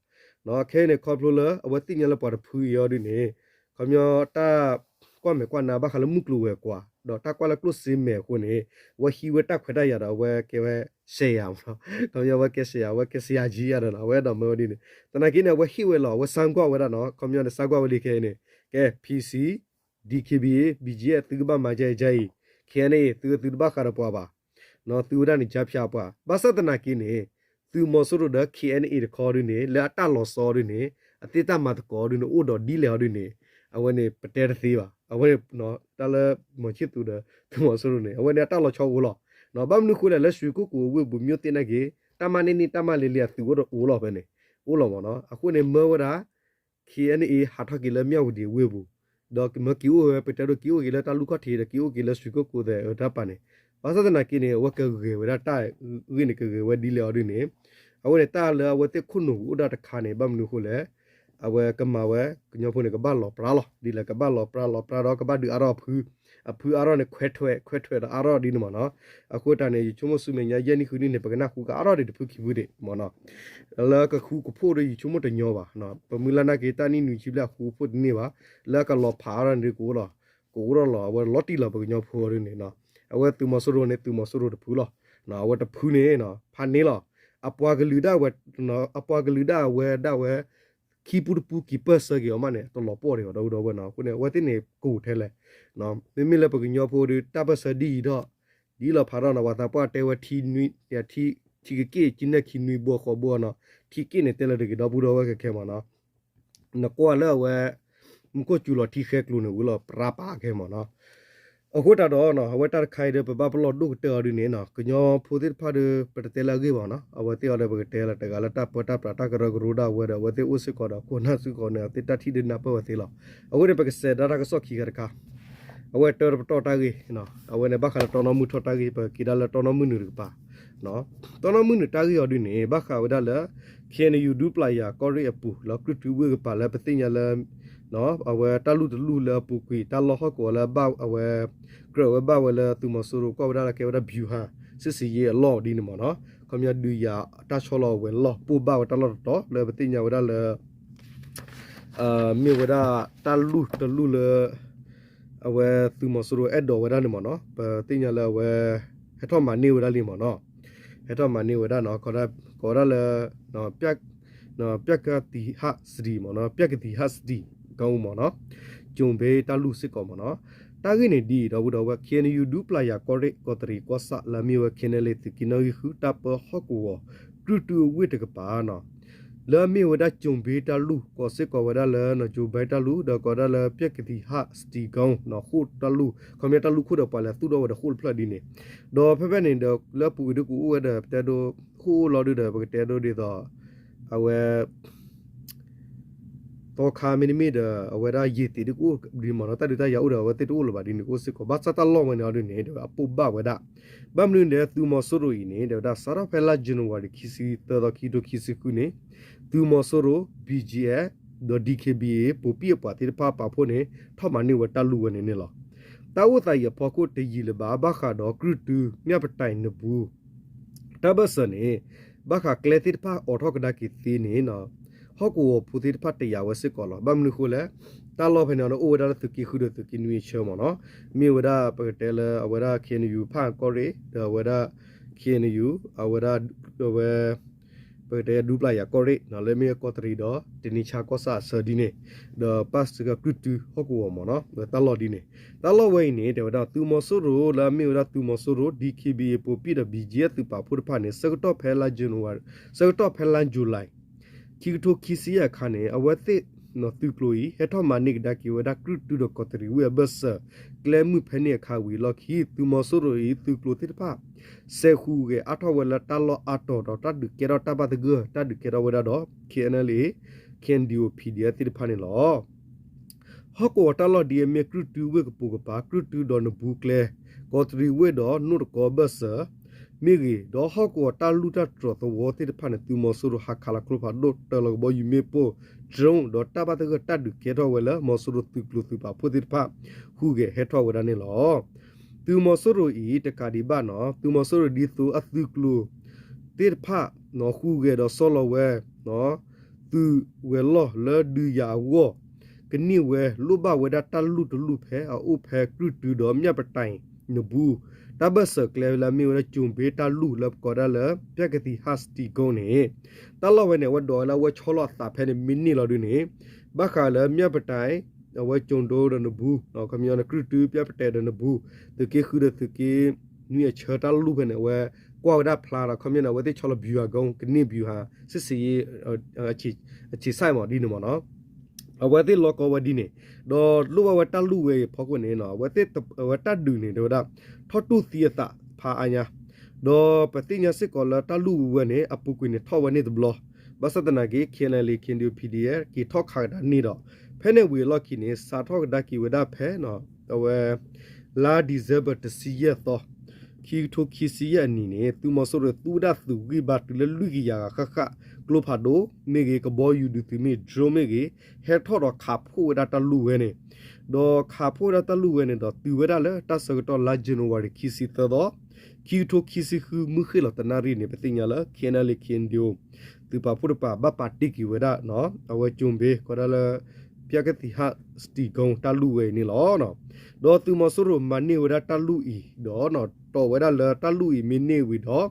ခဲအံၤန့ၣ် ခီဖျိလၢအဝဲသ့ၣ်ညါလၢပှၤတဖုအံၤအီၤဒ်န့ၣ် ခီပညီတၢ်ကွၢ်မဲာ်ကွၢ်နါဘၣ်ဃးလၢမုၢ်ကျိၤဝဲၤကွာ် ဒီးတၢ်ကွၢ်လၢကျိၣ်စ့မဲာ်အဃိန့ၣ် အဝဲဟံးဝဲတၢ်ခွဲးတၢ်ယာ်ဒီး အဝဲကဲဝဲ ဆဲးယၤမ့ၢ်နီၤ ခီပညီအဝဲကဲဆဲးယၤ အဝဲကဲဆဲးယၤကံယၤဒီးနီၤ အဝဲအဲၣ်ဒိးမၢဝဲဒ်န့ၣ် သနာ်က့န့ၣ် အဝဲဟ့ၣ်ဝဲလီၤ အဝဲစၢကွၢ်ဝဲဒၣ်နီၤ ခီပညီန့ၣ် စၢကွၢ်ဝဲလံခဲအံၤန့ၣ် ကဲ P C, D K B A, B G F သုကဘၣ်မၤဒ်အံၤဒ်အံၤ, K N A သုသုတဘၣ်ဃးဒီးပှၤဘၣ် သုဝဲဒၣ်န့ၣ် ကြားဖြတ် ပှၤ ဘၣ်ဆၣ်သနာ်က့န့ၣ် သုးမီၤစိရိၤဒီး K N A တခီဒ်န့ၣ် လၢအတၢ်လီၤဆီဒ်န့ၣ် အသ့ၣ်တၢ်မၤသကိးဒ်န့ၣ် အိၣ်ဒီးဒ်လဲၣ်အီၤဒ်န့ၣ် အဝဲန့ၣ် ပတဲတသ့ဘၣ်. အဝဲန့ၣ် တၢ်လၢမီၤခၠံၣ်သူၤဒီး သုးမီၤစိရိၤန့ၣ် အဝဲန့ၣ်အတၢ်လီၤဆီအိၣ်လီၤ. ဘၣ်မနုၤဃိလဲၣ် လၢရွှေကုက္ကို အဝ့ၢ်ပူၤ မၠိၣ်သ့ၣ်နာ်က့ တၢ်မၤန့ၢ်န့ၢ် တၢ်မၤလ့ၤလ့ၤအသုးအိၣ်ဒီးအိၣ်လီၤဖဲန့ၣ် အိၣ်လီၤမ့ၢ်နီၤ. အဃိန့ၣ် မၢဝဲဒၣ် K N A ဟးထီၣ်က့ၤလၢမၠၣ်ဝတံၤအဝ့ၢ်ပူၤ ဒီးမၢက့ၤအိၣ်ဝဲ ပတဲဒိးက့ၤအိၣ်က့ၤလၢတၢ်လူၢ်ခီၣ်ထံးဒီး က့ၤအိၣ်က့ၤလၢရွှေကုက္ကို သဲးအတၢ်ပာ်န့ၣ် ဘၣ်ဆၣ်သနာ်က့န့ၣ် အဝဲကဂဲၤဝဲဒၣ်တၢ်ဂ့ၢ်န့ၣ် ကဂဲၤဝဲဒ်လဲၣ်အီၤဒ်န့ၣ် အဝဲန့ၣ် တၢ်လၢအဝဲသ့ၣ်ခိၣ်နူာ်အိၣ်ဒၣ်တခါန့ၣ် ဘၣ်မနုၤဃိလဲၣ် အဝဲကမၤဝဲ ကညီဖိန့ၣ် ကဘၣ်လီၤပြါလီၤ ဒ်လဲၣ် ကဘၣ်လီၤပြါလီၤပြါဒီး ကဘၣ်ဒုးအါထီၣ်အဖု အဖုအါထီၣ်န့ၣ် ခွဲးထွဲး ခွဲးထွဲးဒီးအါထီၣ်ဒ်န့ၣ်မ့ၢ်နီၤ. အဃိတၢ်န့ၣ် ယဆိကမိၣ်ဆူမဲာ်ညါ ယဲၢ်နံၣ်ဃုနံၣ်န့ၣ် ပကနၢ်ဟူကအါထီၣ်ဒံးတဖုခံဖုဒံးမ့ၢ်နီၤ. လၢကဃူကဖိးဒီး ယဆိကမိၣ်တညီဘၣ်. ပမုၢ်လၢ်နာ်က့ တၢ်နံၣ်နွံဆံဘျဲၣ်အဃူကဖိးတန့ၢ်ဘၣ်. လၢအကလီၤဖးအါထီၣ်န့ၣ်ဒ်ကအိၣ်လီၤ. အိၣ်ဒီးလီၤ အဝဲလီၤတံၢ်လီၤ ပကညီဖိဒ်န့ၣ်နီၤ. အဝဲသုးမီၤစိရိၤန့ၣ် သုးမီၤစိရိၤတဖုလီၤ. အဝဲတဖုန့ၣ် ဖးန့ၢ်လီၤ. အပှၤကလုာ်ဒၣ်ဝဲ အပှၤကလုာ်ဒၣ်ဝဲဒၣ်ဝဲ ခံပူတပူက့ၤပၢၢ်ဆၢက့ၤအီၤမးန့ၣ် တလီၤပှီၢ်ဒံးဘၣ် ဒီပုၢ်ဒီဝဲၢ်နီၤ. အဃိန့ၣ် အဝဲသ့ၣ်န့ၣ် ကအိၣ်ထဲလဲၣ်. မ့မ့ၢ်လၢပကညီဖိဒီး တၢ်ပၢၢ်ဆၢဒ်အံၤဒီး ဒ်လီၤဖးထီၣ်နီၤ ပှၤသးပှၢ်တဲဝဲ ထံကက့ၢ် ကနဲၣ်ခံနွံဘိဃီဘိနီၤ. ထံက့ၢ်န့ၣ်တဲလၢတဂ့ၤ ဒီပုၢ်ဒီဝဲၢ်ခဲခဲမးနီၤ. နကွၢ်လၢအဝဲ မူခိၣ်စူၤလီၤထံဃဲကျိၤန့ၣ် ဝံၤလီၤပြးပာ်ခဲမးနီၤ. အဃိသတးဒီး အဝဲတၢ်တခါအံၤဒီး ပဘၣ်ပလီၢ်ဒိၣ်ကတၢၢ်အီၤဒ်န့ၣ်နီၤ ကညီဖိသ့ၣ်တဖၣ်ဒီး ပတတဲလၢအဂ့ၢ်ဘၣ်နီၤ. အဝဲသ့ၣ်အီၤဒီး ပကတဲလၢတဂၤလၢတၢ်ပၢတၢ်ပြးတၢ်ကရၢကရိဒၣ်ဝဲဒီး အဝဲသ့ၣ်အိၣ်စ့ၢ်ကီးဒီး ခိၣ်နၢ်စ့ၢ်ကီးန့ၣ် အဝဲသ့ၣ်တၢ်ထံၣ်ဒုးနၢ်ပၢၢ်ဝဲသ့လီၤ. အဃိန့ၣ် ပကစဲးဒၣ်တၢ်ကစီၣ်ခံဂၤတခါ အဝဲန့ၣ် ဘၣ်ဃးလၢတီနီၢ်မုၢ်ထီၣ်တၢ်ဂ့ၢ် ပက့ၤဒၣ်လၢတီနီၢ်မုၢ်နုာ်တကပၤ တီနီၢ်မုၢ်နုာ်တၢ်ဂ့ၢ်အီၤဒ်န့ၣ် ဘၣ်ဃးဝဲဒၣ်လၢ ခ့ၣ်အဲၣ်ယူၣ် ဒူပျၢ်ယၤကီၢ်ရ့ၣ်အပူၤ လၢကြုၢ်တုဝ့ၢ်ကပၤလၢပသ့ၣ်ညါလၢ အဝဲတၢ်လူၢ်တလူၢ်လၢအပူၤကွံာ် တၢ်လီၢ်ဟီၣ်ကဝီၤလၢဘၣ်အဝဲ ကြၢးဝဲဘၣ်ဝဲလၢသုးမီၤစိရိၤကွၢ်ဝဲဒၣ်လၢကဲဝဲဒၣ် ဗျူဟာ စစ်ဆင်ရေး အလီၢ်ဒ်န့ၣ်မးနီၤ. ခီပညီဒုးယၤတၢ်ဆီလီၤအဝဲၤလီၢ် ပိၢ်ဘၣ်ဝဲတၢ်လီၢ်တတီၤ လၢပသ့ၣ်ညါဝဲဒၣ်လၢ မ့ၢ်ဝဲဒၣ်တၢ်လူၢ်တလူၢ်လၢ အဝဲသုးမီၤစိရိၤအဲၣ်ဒိးဝဲဒၣ်န့ၣ်မးနီၤ. ပသ့ၣ်ညါလၢအဝဲ ဟဲထီၣ်မၤန့ၢ်ဝဲဒၣ်လံမးနီၤ. ဟဲထီၣ်မၤန့ၢ်ဝဲဒၣ်နီၤ ကိးဒၣ်လၢ ပြကသီဟစတံမးနီၤ ပြကသီဟစတံ ကီၢ်မးနီၤ ကၠိၣ်ဘ့တၢ်လူၢ်စ့ၢ်ကီးမးနီၤ. တၢ်ဂ့ၢ်န့ၣ်ဒ်အံၤ ဒီပုၢ်ဒီဝဲၢ် ခ့ၣ်အဲၣ်ယူၣ် ဒူပျၢ်ယၤကီၢ်ရ့ၣ် ကီးတရံးကီၢ်ဆၣ် လၢအမ့ၢ်ဝဲ ခ့ၣ်အဲၣ်ယူၣ် သုးက့နီၣ်ဂံၢ်ဃု တၢ်ပၢဟီၣ်ကဝီၤ ကြုၢ်တုအဝ့ၢ်တကပၤနီၤ လၢအမ့ၢ်ဝဲဒၣ်ကၠိၣ်ဘ့တၢ်လူၢ် ကိးစ့ၢ်ကီးဝဲဒၣ်လၢ ကၠိၣ်ဘ့တၢ်လူၢ် ဒီးကိးဒၣ်လၢ ပြကသီဟစတံ ကီၢ်နီၤ ဃိၣ်တၢ်လူၢ် ခီပညီတၢ်လူၢ်ခိၣ်ဒီးပှၤလဲၤသူၣ်ထီၣ်ဝဲဒီးဃိၣ်တဖျၢၣ်ဒ်န့ၣ် ဒီးဖဲဖဲန့ၣ်ဒီး လၢအပူၤကွံာ်ဒ်ကအိၣ်ဝဲဒီး ပတဲဒိ ဃိၣ်အိၣ်လီၤဒုဒီး ပကတဲဒိဒ်သိး အဝဲ သီခါမ့တမ့ၢ်ဒီး အဝဲဒၣ်ယံာ်သ့းဒ်ကအိၣ်ဒ်မးနီၤ တၢ်ဒုးတၢ်ယၤအိၣ်ဒီး အဝဲသ့ၣ်တအိၣ်လၢၤဘၣ်ဒ်န့ၣ် ကအိၣ်စ့ၢ်ကီး ဘၣ်ဆၣ်တၢ်လီၢ်ဝဲန့ၣ်အီၤဒ်န့ၣ် ဒီးအပိၢ်ဘၣ်ဝဲဒၣ် ဘၣ်မနုၤဒီး သုးမီၤစိရိၤအံၤန့ၣ် ဒီးဝဲဒၣ်စးထီၣ်ဖဲလါ January ခံဆံသၢသီ ခံကထိခံဆံဃုန့ၣ် သုးမီၤစိရိၤ ဘံၣ်ကၠံၣ်အဲၣ် ဒီး ဒံၣ်ခ့ၣ်ဘံၣ်အ့ၣ် ပိာ်ပံၣ်အပှၤသ့ၣ်တဖၣ်ပာ်ဖှိၣ်န့ၣ် ထီၣ်မၤန့ၢ်ဝဲတၢ်လူၢ်ဝဲန့ၣ်န့ၣ်လီၤ. တၢ်အိၣ်သးအံၤအဖီခိၣ်တယံာ်လၢၤဘၣ် ဘၣ်ဃးဒီးကြုၢ်တု မၠၣ်ပတၢ်နဘူး တၢ်ဘၢၣ်စၢၤန့ၣ် ဘၣ်ဃးကျဲသ့ၣ်တဖၣ်အိးထီၣ်ကဒါက့ၤသ့န့ၣ် ဟီၣ်ကဝီၤဖိသ့ၣ်တဖၣ်တယာ်ဝဲစ့ၢ်ကီးလီၤ. ဘၣ်မနုၤအဃိလဲၣ် တၢ်လီၢ်ဖဲန့ၣ် အိၣ်ဝဲဒၣ်လၢသုးက့ဃုဒီးသုးက့နွံအဆၢမးနီၤ မ့ၢ်ဝဲဒၣ်ပကတဲလၢအဝဲဒၣ် ခ့ၣ်အဲၣ်ယူၣ် ဖၣ်ကီၢ်ရ့ၣ် ဒီးအဝဲဒၣ် ခ့ၣ်အဲၣ်ယူၣ် အဝဲဒၣ် အဝဲ ပကတဲဒူပျၢ်ယၤကီၢ်ရ့ၣ် လၢမ့ၢ်ကီးတရံးဒီး တနံၤဆါကီၢ်ဆၣ်အဆၢဒ်န့ၣ် ဒီးပၣ်စကၢၢ်ကြုၢ်တုဟီၣ်ကဝီၤမးနီၤ တၢ်လီၢ်ဒ်န့ၣ် တၢ်လီၢ်ဝဲအံၤန့ၣ် တဲဝဲဒၣ်သုးမီၤစိရိၤလၢအမ့ၢ်ဝဲဒၣ်သုးမီၤစိရိၤ ဒံၣ်ခ့ၣ်ဘံၣ်အ့ၣ် ပိာ်ပံၣ်ဒီး ဘံၣ်ကၠံၣ်အဲၣ် သုးပာ်ဖှိၣ်တဖၣ်န့ၣ် ဆၢကတီၢ်ဖဲလါ January ဆၢကတီၢ်ဖဲလါ July ခံကထိခံဆံယဲၢ်အခါန့ၣ် အဝဲသ့ၣ် သုးကျိၤအံၤ ဟဲထီၣ်မၤန့ၢ်ကဒါက့ၤဝဲဒၣ် ကြုၢ်တုဒီးကီးတရံးဝ့ၢ်အဘၢၣ်စၢၤ ကျဲမုၢ်ဖဲန့ၣ်အခါဝံၤအလီၢ်ခံ သုးမီၤစိရိၤအံၤ သုးကျိၤသ့ၣ်တဖၣ် စဲးဟူးဂဲၤအါထီၣ်ဝဲလၢတၢ်လီၢ်အါတီၤဒီးတၢ်ဒုးကဲထီၣ်တၢ်ဘၣ်သဂၢၢ် တၢ်ဒုးကဲထီၣ်ဝဲဒၣ်ဒီး ခ့ၣ်အဲၣ်အဲၣ်လ်အ့ၣ် ခ့ၣ်အဲၣ်ယူၣ် ပီႇဒီဢၣ် သ့ၣ်တဖၣ်န့ၣ်လီၤ. ဟီၣ်ကဝီၤတၢ်လီၢ်ဒ်အမ့ၢ်ကြုၢ်တုဝ့ၢ်ကပိာ်ကပၤ ကြုၢ်တုဒီးနဘူးကျဲ ကီးတရံးဝ့ၢ်ဒီးနိၣ်တကီဘၢၣ်စၢၤမ့ၢ်ဂ့ၤ ဒီးဟီၣ်ကဝီၤတၢ်လူၢ်တၢ်တြီၤသဝီသ့ၣ်တဖၣ်န့ၣ် သုးမီၤစိရိၤဟးခးလီၤကျိဖးဒိၣ် တၢၤလီၤကဘီယူၤမ့ၣ်ပိၢ် drone ဒီးတၢ်ဘၣ်သဂၢၢ်တၢ်ဒုးကဲထီၣ်ဝဲလၢ မီၤစိရိၤသုးကျိၤသုးပာ်ဖှိၣ်သ့ၣ်တဖၣ် ဟူးဂဲၤဟဲထီၣ်ဝဲဒၣ်န့ၣ်လီၤ. သုးမီၤစိရိၤအံၤ တကးဒံးဘၣ်နီၤ သုးမီၤစိရိၤဒ်သိးအသုးကျိၤသ့ၣ်တဖၣ် ဟူးဂဲၤဒီးဆီလီၤဝဲ သုးဝဲၤလီၢ်လၢဒုးယၤအဂီၢ် ကန့ၢ်ဝဲလိၣ်ဘၣ်ဝဲဒၣ်တၢ်လူၢ်တလူၢ်ဖဲအအိၣ်ဖဲကြုၢ်တုဒီးမၠၣ်ပတၢ်နဘူး တၢ်ဘၢၣ်စၢၤကျဲလၢအမ့ၢ်ဝဲဒၣ်ကၠိၣ်ဘ့တၢ်လူၢ်လၢပကိးဒၣ်လၢ ပြကသံဟးစတံကိန့ၣ် တၢ်လီၢ်ဝဲန့ၣ် အဝဲဒိးဝဲလၢအဝဲဆီလီၤအသးဖဲန့ၣ်မ့ၢ်န့ၢ်လီၤဒုန့ၣ် ဘၣ်ဃးလၢမၠၣ်ပတၢ် အဝဲကၠိၣ်ဒိဒီးနဘူး ခီပညီန့ၣ် ကြုၢ်တု ပြကသံဒီးနဘူး သုးက့ဃုဒီးသုးက့နွံအဆၢတၢ်လူၢ်ဖဲန့ၣ် အဝဲကွၢ်ဝဲဒၣ်ဖျါဒီး ခီပညီန့ၣ် အဝဲသ့ၣ်ဆီလီၤ ဗျူဟာကုန်း ကန့ၢ် ဗျူဟာ စစ်ဆင်ရေး အခြေစိုက် မးဒ်န့ၣ်မးနီၤ အဝဲသ့ၣ်လီၢ်ကီဝဲဒ်န့ၣ် ဒီးလိၣ်ဘၣ်ဝဲတၢ်လူၢ်ဝဲအံၤဖီခိၣ်န့ၣ် အဝဲသ့ၣ်အဝဲတၢ်ဒုးန့ၣ် တဲဝဲဒၣ် ထီၣ်တူၢ်သံအသးဖးအါညါ ဒီးပသ့ၣ်ညါစ့ၢ်ကီးလၢတၢ်လူၢ်ဝဲန့ၣ် အပူၤကွံာ်န့ၣ်ထီၣ်ဝဲန့ၣ်တဘျီ ဘၣ်ဆၣ်သနာ်က့ ခ့ၣ်အဲၣ်ယူၣ် ခ့ၣ်အဲၣ်ယူၣ် ပီၣ်ဒီအၣ် က့ၤထီၣ်ခးကဒါန့ၣ်ဒီး ဖဲန့ၣ်ဝံၤအလီၢ်ခံန့ၣ် စးထီၣ်ကဒါက့ၤဝဲဒၣ်ဖဲ အဝဲ လါ December တဆံယဲၢ်သီ ခံကထိခံဆံယဲၢ်အနံၣ်န့ၣ် သုးမီၤစိရိၤသူဝဲဒၣ်သုးဂံၢ်ဘါတုၤလၢလွံၢ်ကယၤဂၤဃၣ်ဃၣ် ကျိဖးဒိၣ်မ့ၢ်ဂ့ၤ ကဘီယူၤဒုးသုးမ့ၢ် drone မ့ၢ်ဂ့ၤ ဟဲထီၣ်ဒီးခးဖှိၣ်ဝဲဒၣ်တၢ်လူၢ်ဝဲန့ၣ် ဒီးခးဖှိၣ်ဝဲဒၣ်တၢ်လူၢ်ဝဲန့ၣ်ဒီးတုၤဝဲဒၣ်လၢတၢ်ဆၢကတီၢ်လါ January ခံဆံသၢသီ ခံကထိခံဆံဃု မုၢ်ဃ့ၢ်လီၤတနၣ်ရံၣ်န့ၣ် ပသ့ၣ်ညါလၢ ခ့ၣ်အဲၣ်ယူၣ် ခ့ၣ်အဲၣ်ယူၣ် သုးပာ်ဖှိၣ်တပၤ ဘၣ်ပာ်တ့ၢ်က့ၤဝဲဒၣ် အဝဲကၠိၣ်ဘ့ ကိးဒၣ်လၢ ဖၠးကသံၣ်ဟးစတံၣ်ကိတၢ်လူၢ်ဝဲအံၤန့ၣ်လီၤ. ဒီးသုးမီၤစိရိၤမၤန့ၢ်ဝဲဒၣ်တၢ်လူၢ်အံၤဒီး တီၣ်ဝဲဒၣ်လၢတၢ်လူၢ်အံၤမ့ၢ်န့ၢ်ဝံၤဒီး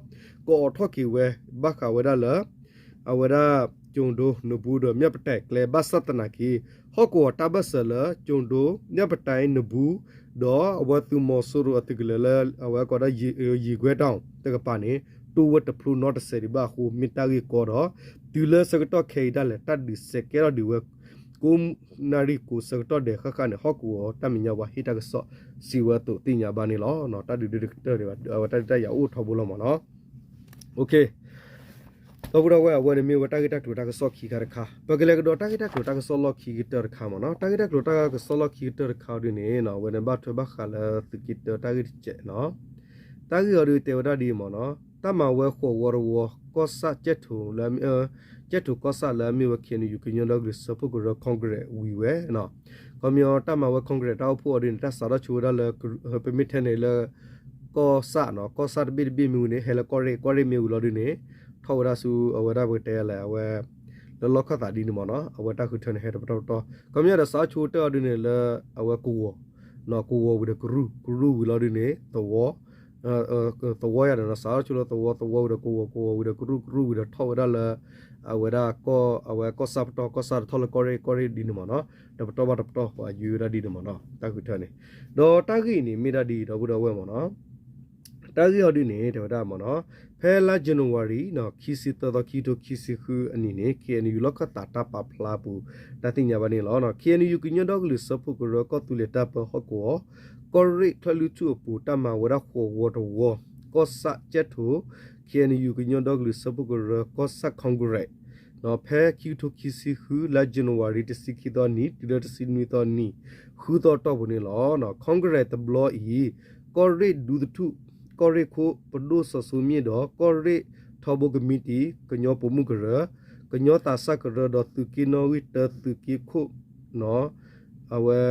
ကအိးထီၣ်က့ၤဝဲဘၣ်ဃးဝဲဒၣ်လၢ အဝဲဒၣ် ကၠိၤဒိ နဘူးဒီး မၠၣ်ပတၢၣ်ကျဲ ဘၣ်ဆၣ်သနာ်က့ ဟီၣ်ကဝီၤတၢ်ဘၢၣ်စၢၤလၢ ကၠိၤဒိ မၠၣ်ပတၢၣ် နဘူး ဒီးအဝဲသုးမီၤစိရိၤအသုးကလၢၤလၢ အဝဲကိးဒၣ် ယံာ်ကွဲတၢ်တကပၤန့ၣ် တိၢ်ဝဲတဖျိနီတစဲးဒံးဘၣ်အဃိ မ့ၢ်တၢ်ဂ့ၢ်ကီဒီး တုၤလၢဆၢကတီၢ်ခဲအံၤဒၣ်လဲာ် တၢ်ဒုးစဲးကဲထီၣ်ဒံးဝဲ ကိးနၣ်ရံၣ်ကိးဆၢကတီၢ်ဒဲးဃၣ်ဃၣ်န့ၣ် ဟီၣ်ကဝီၤတၢ်မဲာ်ညါဝဲဟ့ၣ်တၢ်ကစီၣ် စံးဝဲအသိးသ့ၣ်ညါဘၣ်န့ၣ်လီၤ. တၢ်ဒုးဒုးတကတၢၢ်ဒံးဘၣ် အဝဲတၢ်ဒုးတၢ်ယၤအိၣ်ထီဘိလီၤမ့ၢ်နီၤ. ဒီပုၢ်ဒီဝဲၢ် အဝဲန့ၣ်မ့ၢ်ဝဲတၢ်ဂ့ၢ်တၢ်ကျိၤတၢ်ကစီၣ်ခံခါတခါ ပကလဲၤကဒီးတၢ်ဂ့ၢ်တၢ်ကျိၤတၢ်ကစီၣ်လီၢ်ခံကတၢၢ်တခါမ့ၢ်နီၤ. တၢ်ဂ့ၢ်တၢ်ကျိၤတၢ်ကစီၣ်လီၢ်ခံကတၢၢ်တခါအီၤဒ်န့ၣ် အဝဲန့ၣ်ဘၣ်ထွဲဘၣ်ဃးလၢသုးက့တၢတၢ်ဂ့ၢ်တစဲးနီၤ. တၢ်ဂ့ၢ်အီၤဒ်တဲဝဲဒၣ်ဒ်အံၤမ့ၢ်နီၤ တၢ်မၤဝဲဃိးဝီတဝီ ကီၢ်ဆၣ်ကၠဲၣ်ထိၣ်လၢ ကၠဲၣ်ထိၣ်ကီၢ်ဆၣ်လၢအမ့ၢ်ဝဲ ခ့ၣ်အဲၣ်ယူၣ် ကညီဒီကလုာ်စၢဖှိၣ်ကရၢ Congress ဝံၤဝဲနီၤ. ခီပညီတၢ်မၤဝဲ Congress တၢ်အိၣ်ဖှိၣ်အီၤဒ်န့ၣ် တၢ်စးထီၣ်ဆိဝဲဒၣ်လၢ ပမ့ၢ်ထဲန့ၣ်လၢ ကီၢ်ဆၣ်နီၤ ကီၢ်ဆၣ်တဘ့ၣ်တဘ့ၣ်မ့ၢ်ဝံၤန့ၣ် ဟဲလၢကီၢ်ရ့ၣ် ကီၢ်ရ့ၣ်မ့ၢ်ဝံၤလီၤဒ်န့ၣ် ထီၣ်ဝဲဒၣ်ဆူအဝဲဒၣ်ပကတဲလဲၣ် အဝဲ လၢလီၢ်ခၢၣ်သးဒ်န့ၣ်မ့ၢ်နီၤ အဝဲတၢ်ဃုထၢန့ၣ် ဟဲတပတီၢ်ပတီၢ် ခီပညီဒီးစးထီၣ်ဆိတၢ်အီၤဒ်န့ၣ်လၢ အဝဲကဝီၤ ကဝီၤဝံၤဒီးကရူၢ် ကရူၢ်ဝံၤလီၤဒ်န့ၣ် သဝီ သဝီယၤဒီး စးထီၣ်ဆိလၢသဝီ သဝီဝံၤဒီးကဝီၤ ကဝီၤဝံၤဒီးကရူၢ် ကရူၢ်ဝံၤဒီးထီၣ်ဝဲဒၣ်လၢ အဝဲဒၣ်ကီၢ် အဝဲကီၢ်ဆၣ်ပတီၢ် ကီၢ်ဆၣ်ဒီးထီၣ်လၢကီၢ်ရ့ၣ် ကီၢ်ရ့ၣ်ဒ်န့ၣ်မ့ၢ်နီၤ တပတီၢ်ဘၣ်တပတီၢ် ပှၤယွၤဝဲဒၣ်ဒ်န့ၣ်မ့ၢ်နီၤ တၢ်ဃုထၢန့ၣ် ဒီးတၢ်ဂ့ၢ်အံၤန့ၣ် မ့ၢ်ဒၣ်ဒ်အံၤ ဒီပုၢ်ဒီဝဲၢ်မ့ၢ်နီၤ တၢ်ဂ့ၢ်အီၤဒ်န့ၣ် တဲဝဲဒၣ်မ့ၢ်နီၤ ဖဲလါ January နီၤ ခံဆံသၢသီ ခံကထိခံဆံဃုအနံၣ်န့ၣ် ခ့ၣ်အဲၣ်ယူၣ် လီၢ်ခၢၣ်သးတၢ်ပာ်ဖျါအပူၤ တၢ်သ့ၣ်ညါဘၣ်န့ၣ်လီၤ. ခ့ၣ်အဲၣ်ယူၣ် ကညီဒီကလုာ်စၢဖှိၣ်ကရၢ ကီၢ်သူလ့ၤတၢ်ပၢဟီၣ်ကဝီၤ ကီၢ်ရ့ၣ်ချၢၣ်လွံၢ်ထူၣ်အပူၤ တၢ်မၤဝဲဒၣ်ဃိးဝီတဝီ ကီၢ်ဆၣ်ကၠဲၣ်ထိၣ် ခ့ၣ်အဲၣ်ယူၣ် ကညီဒီကလုာ်စၢဖှိၣ်ကရၢ ကီၢ်ဆၣ် Congress ဖဲခံကထိခံဆံဃု လါ January တဆံခံသီနံၤ တုၤလၢတဆံနွံသီနံၤ ဃုသီတီၢ်ပူၤန့ၣ်လီၤ. Congress တဘျီအံၤ ကီၢ်ရ့ၣ်ဒူသထူၣ် ကီၢ်ရ့ၣ်ခိၣ် ပဒိၣ်စီၤစိမၠ့ၣ်ဒီး ကီၢ်ရ့ၣ်ထီဘိကမံးတံာ် ကညီပိာ်မုၣ်ကရၢ ကညီသးစၢ်ကရၢဒီးသုးက့နီၣ်ဂံၢ်တၢ သုးက့ခိၣ် အဝဲ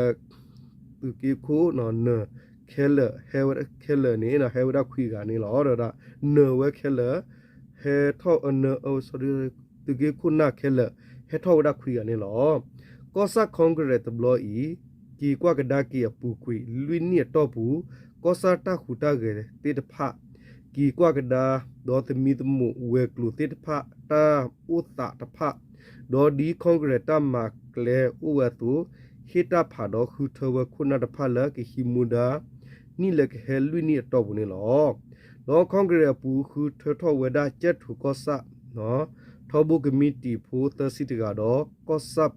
သုးက့ခိၣ် နၢၤခဲလၢာ် ဟဲဝဲခဲလၢာ်န့ၣ် ဟဲဝဲဒၣ်ခွံဂၤန့ၣ်လီၤ. ဒီးနၢၤဝဲခဲလၢာ် ဟဲထီၣ် သုးက့ခိၣ်နၢၤခဲလၢာ် ဟဲထီၣ်ဝဲဒၣ်ခွံဂၤန့ၣ်လီၤ. ကီၢ်ဆၣ် Congress တဘျီအံၤ က့ၤကွၢ်ကဒါက့ၤအပူၤကွံာ် လွံၢ်နံၣ်အတီၢ်ပူၤ ကီၢ်ဆၣ်တၢ်ဟူးတၢ်ဂဲၤသ့ၣ်တဖၣ် က့ၤကွၢ်ကဒါ ဒီးသမံသမိးဝဲၤကျိၤသ့ၣ်တဖၣ် တၢ်အိၣ်သးတဖၣ် ဒီးဒ် Congress တၢ်မၤကျဲအိၣ်ဝဲအသိး ဟ့ၣ်တၢ်ဖးဒီးဃုထၢဝဲခိၣ်နၢ်တဖၣ်လၢကဟံးမူဒါ နံၣ်လၢကဟဲလွံၢ်နံၣ်အတီၢ်ပူၤန့ၣ်လီၤ. ဒီး Congress အပူၤဃုထၢထီၣ်ဝဲဒၣ်ကၠဲၣ်ထိၣ်ကီၢ်ဆၣ် ထီဘိကမံးတံာ်ဖိသၢဆံတဂၤဒီး ကီၢ်ဆၣ်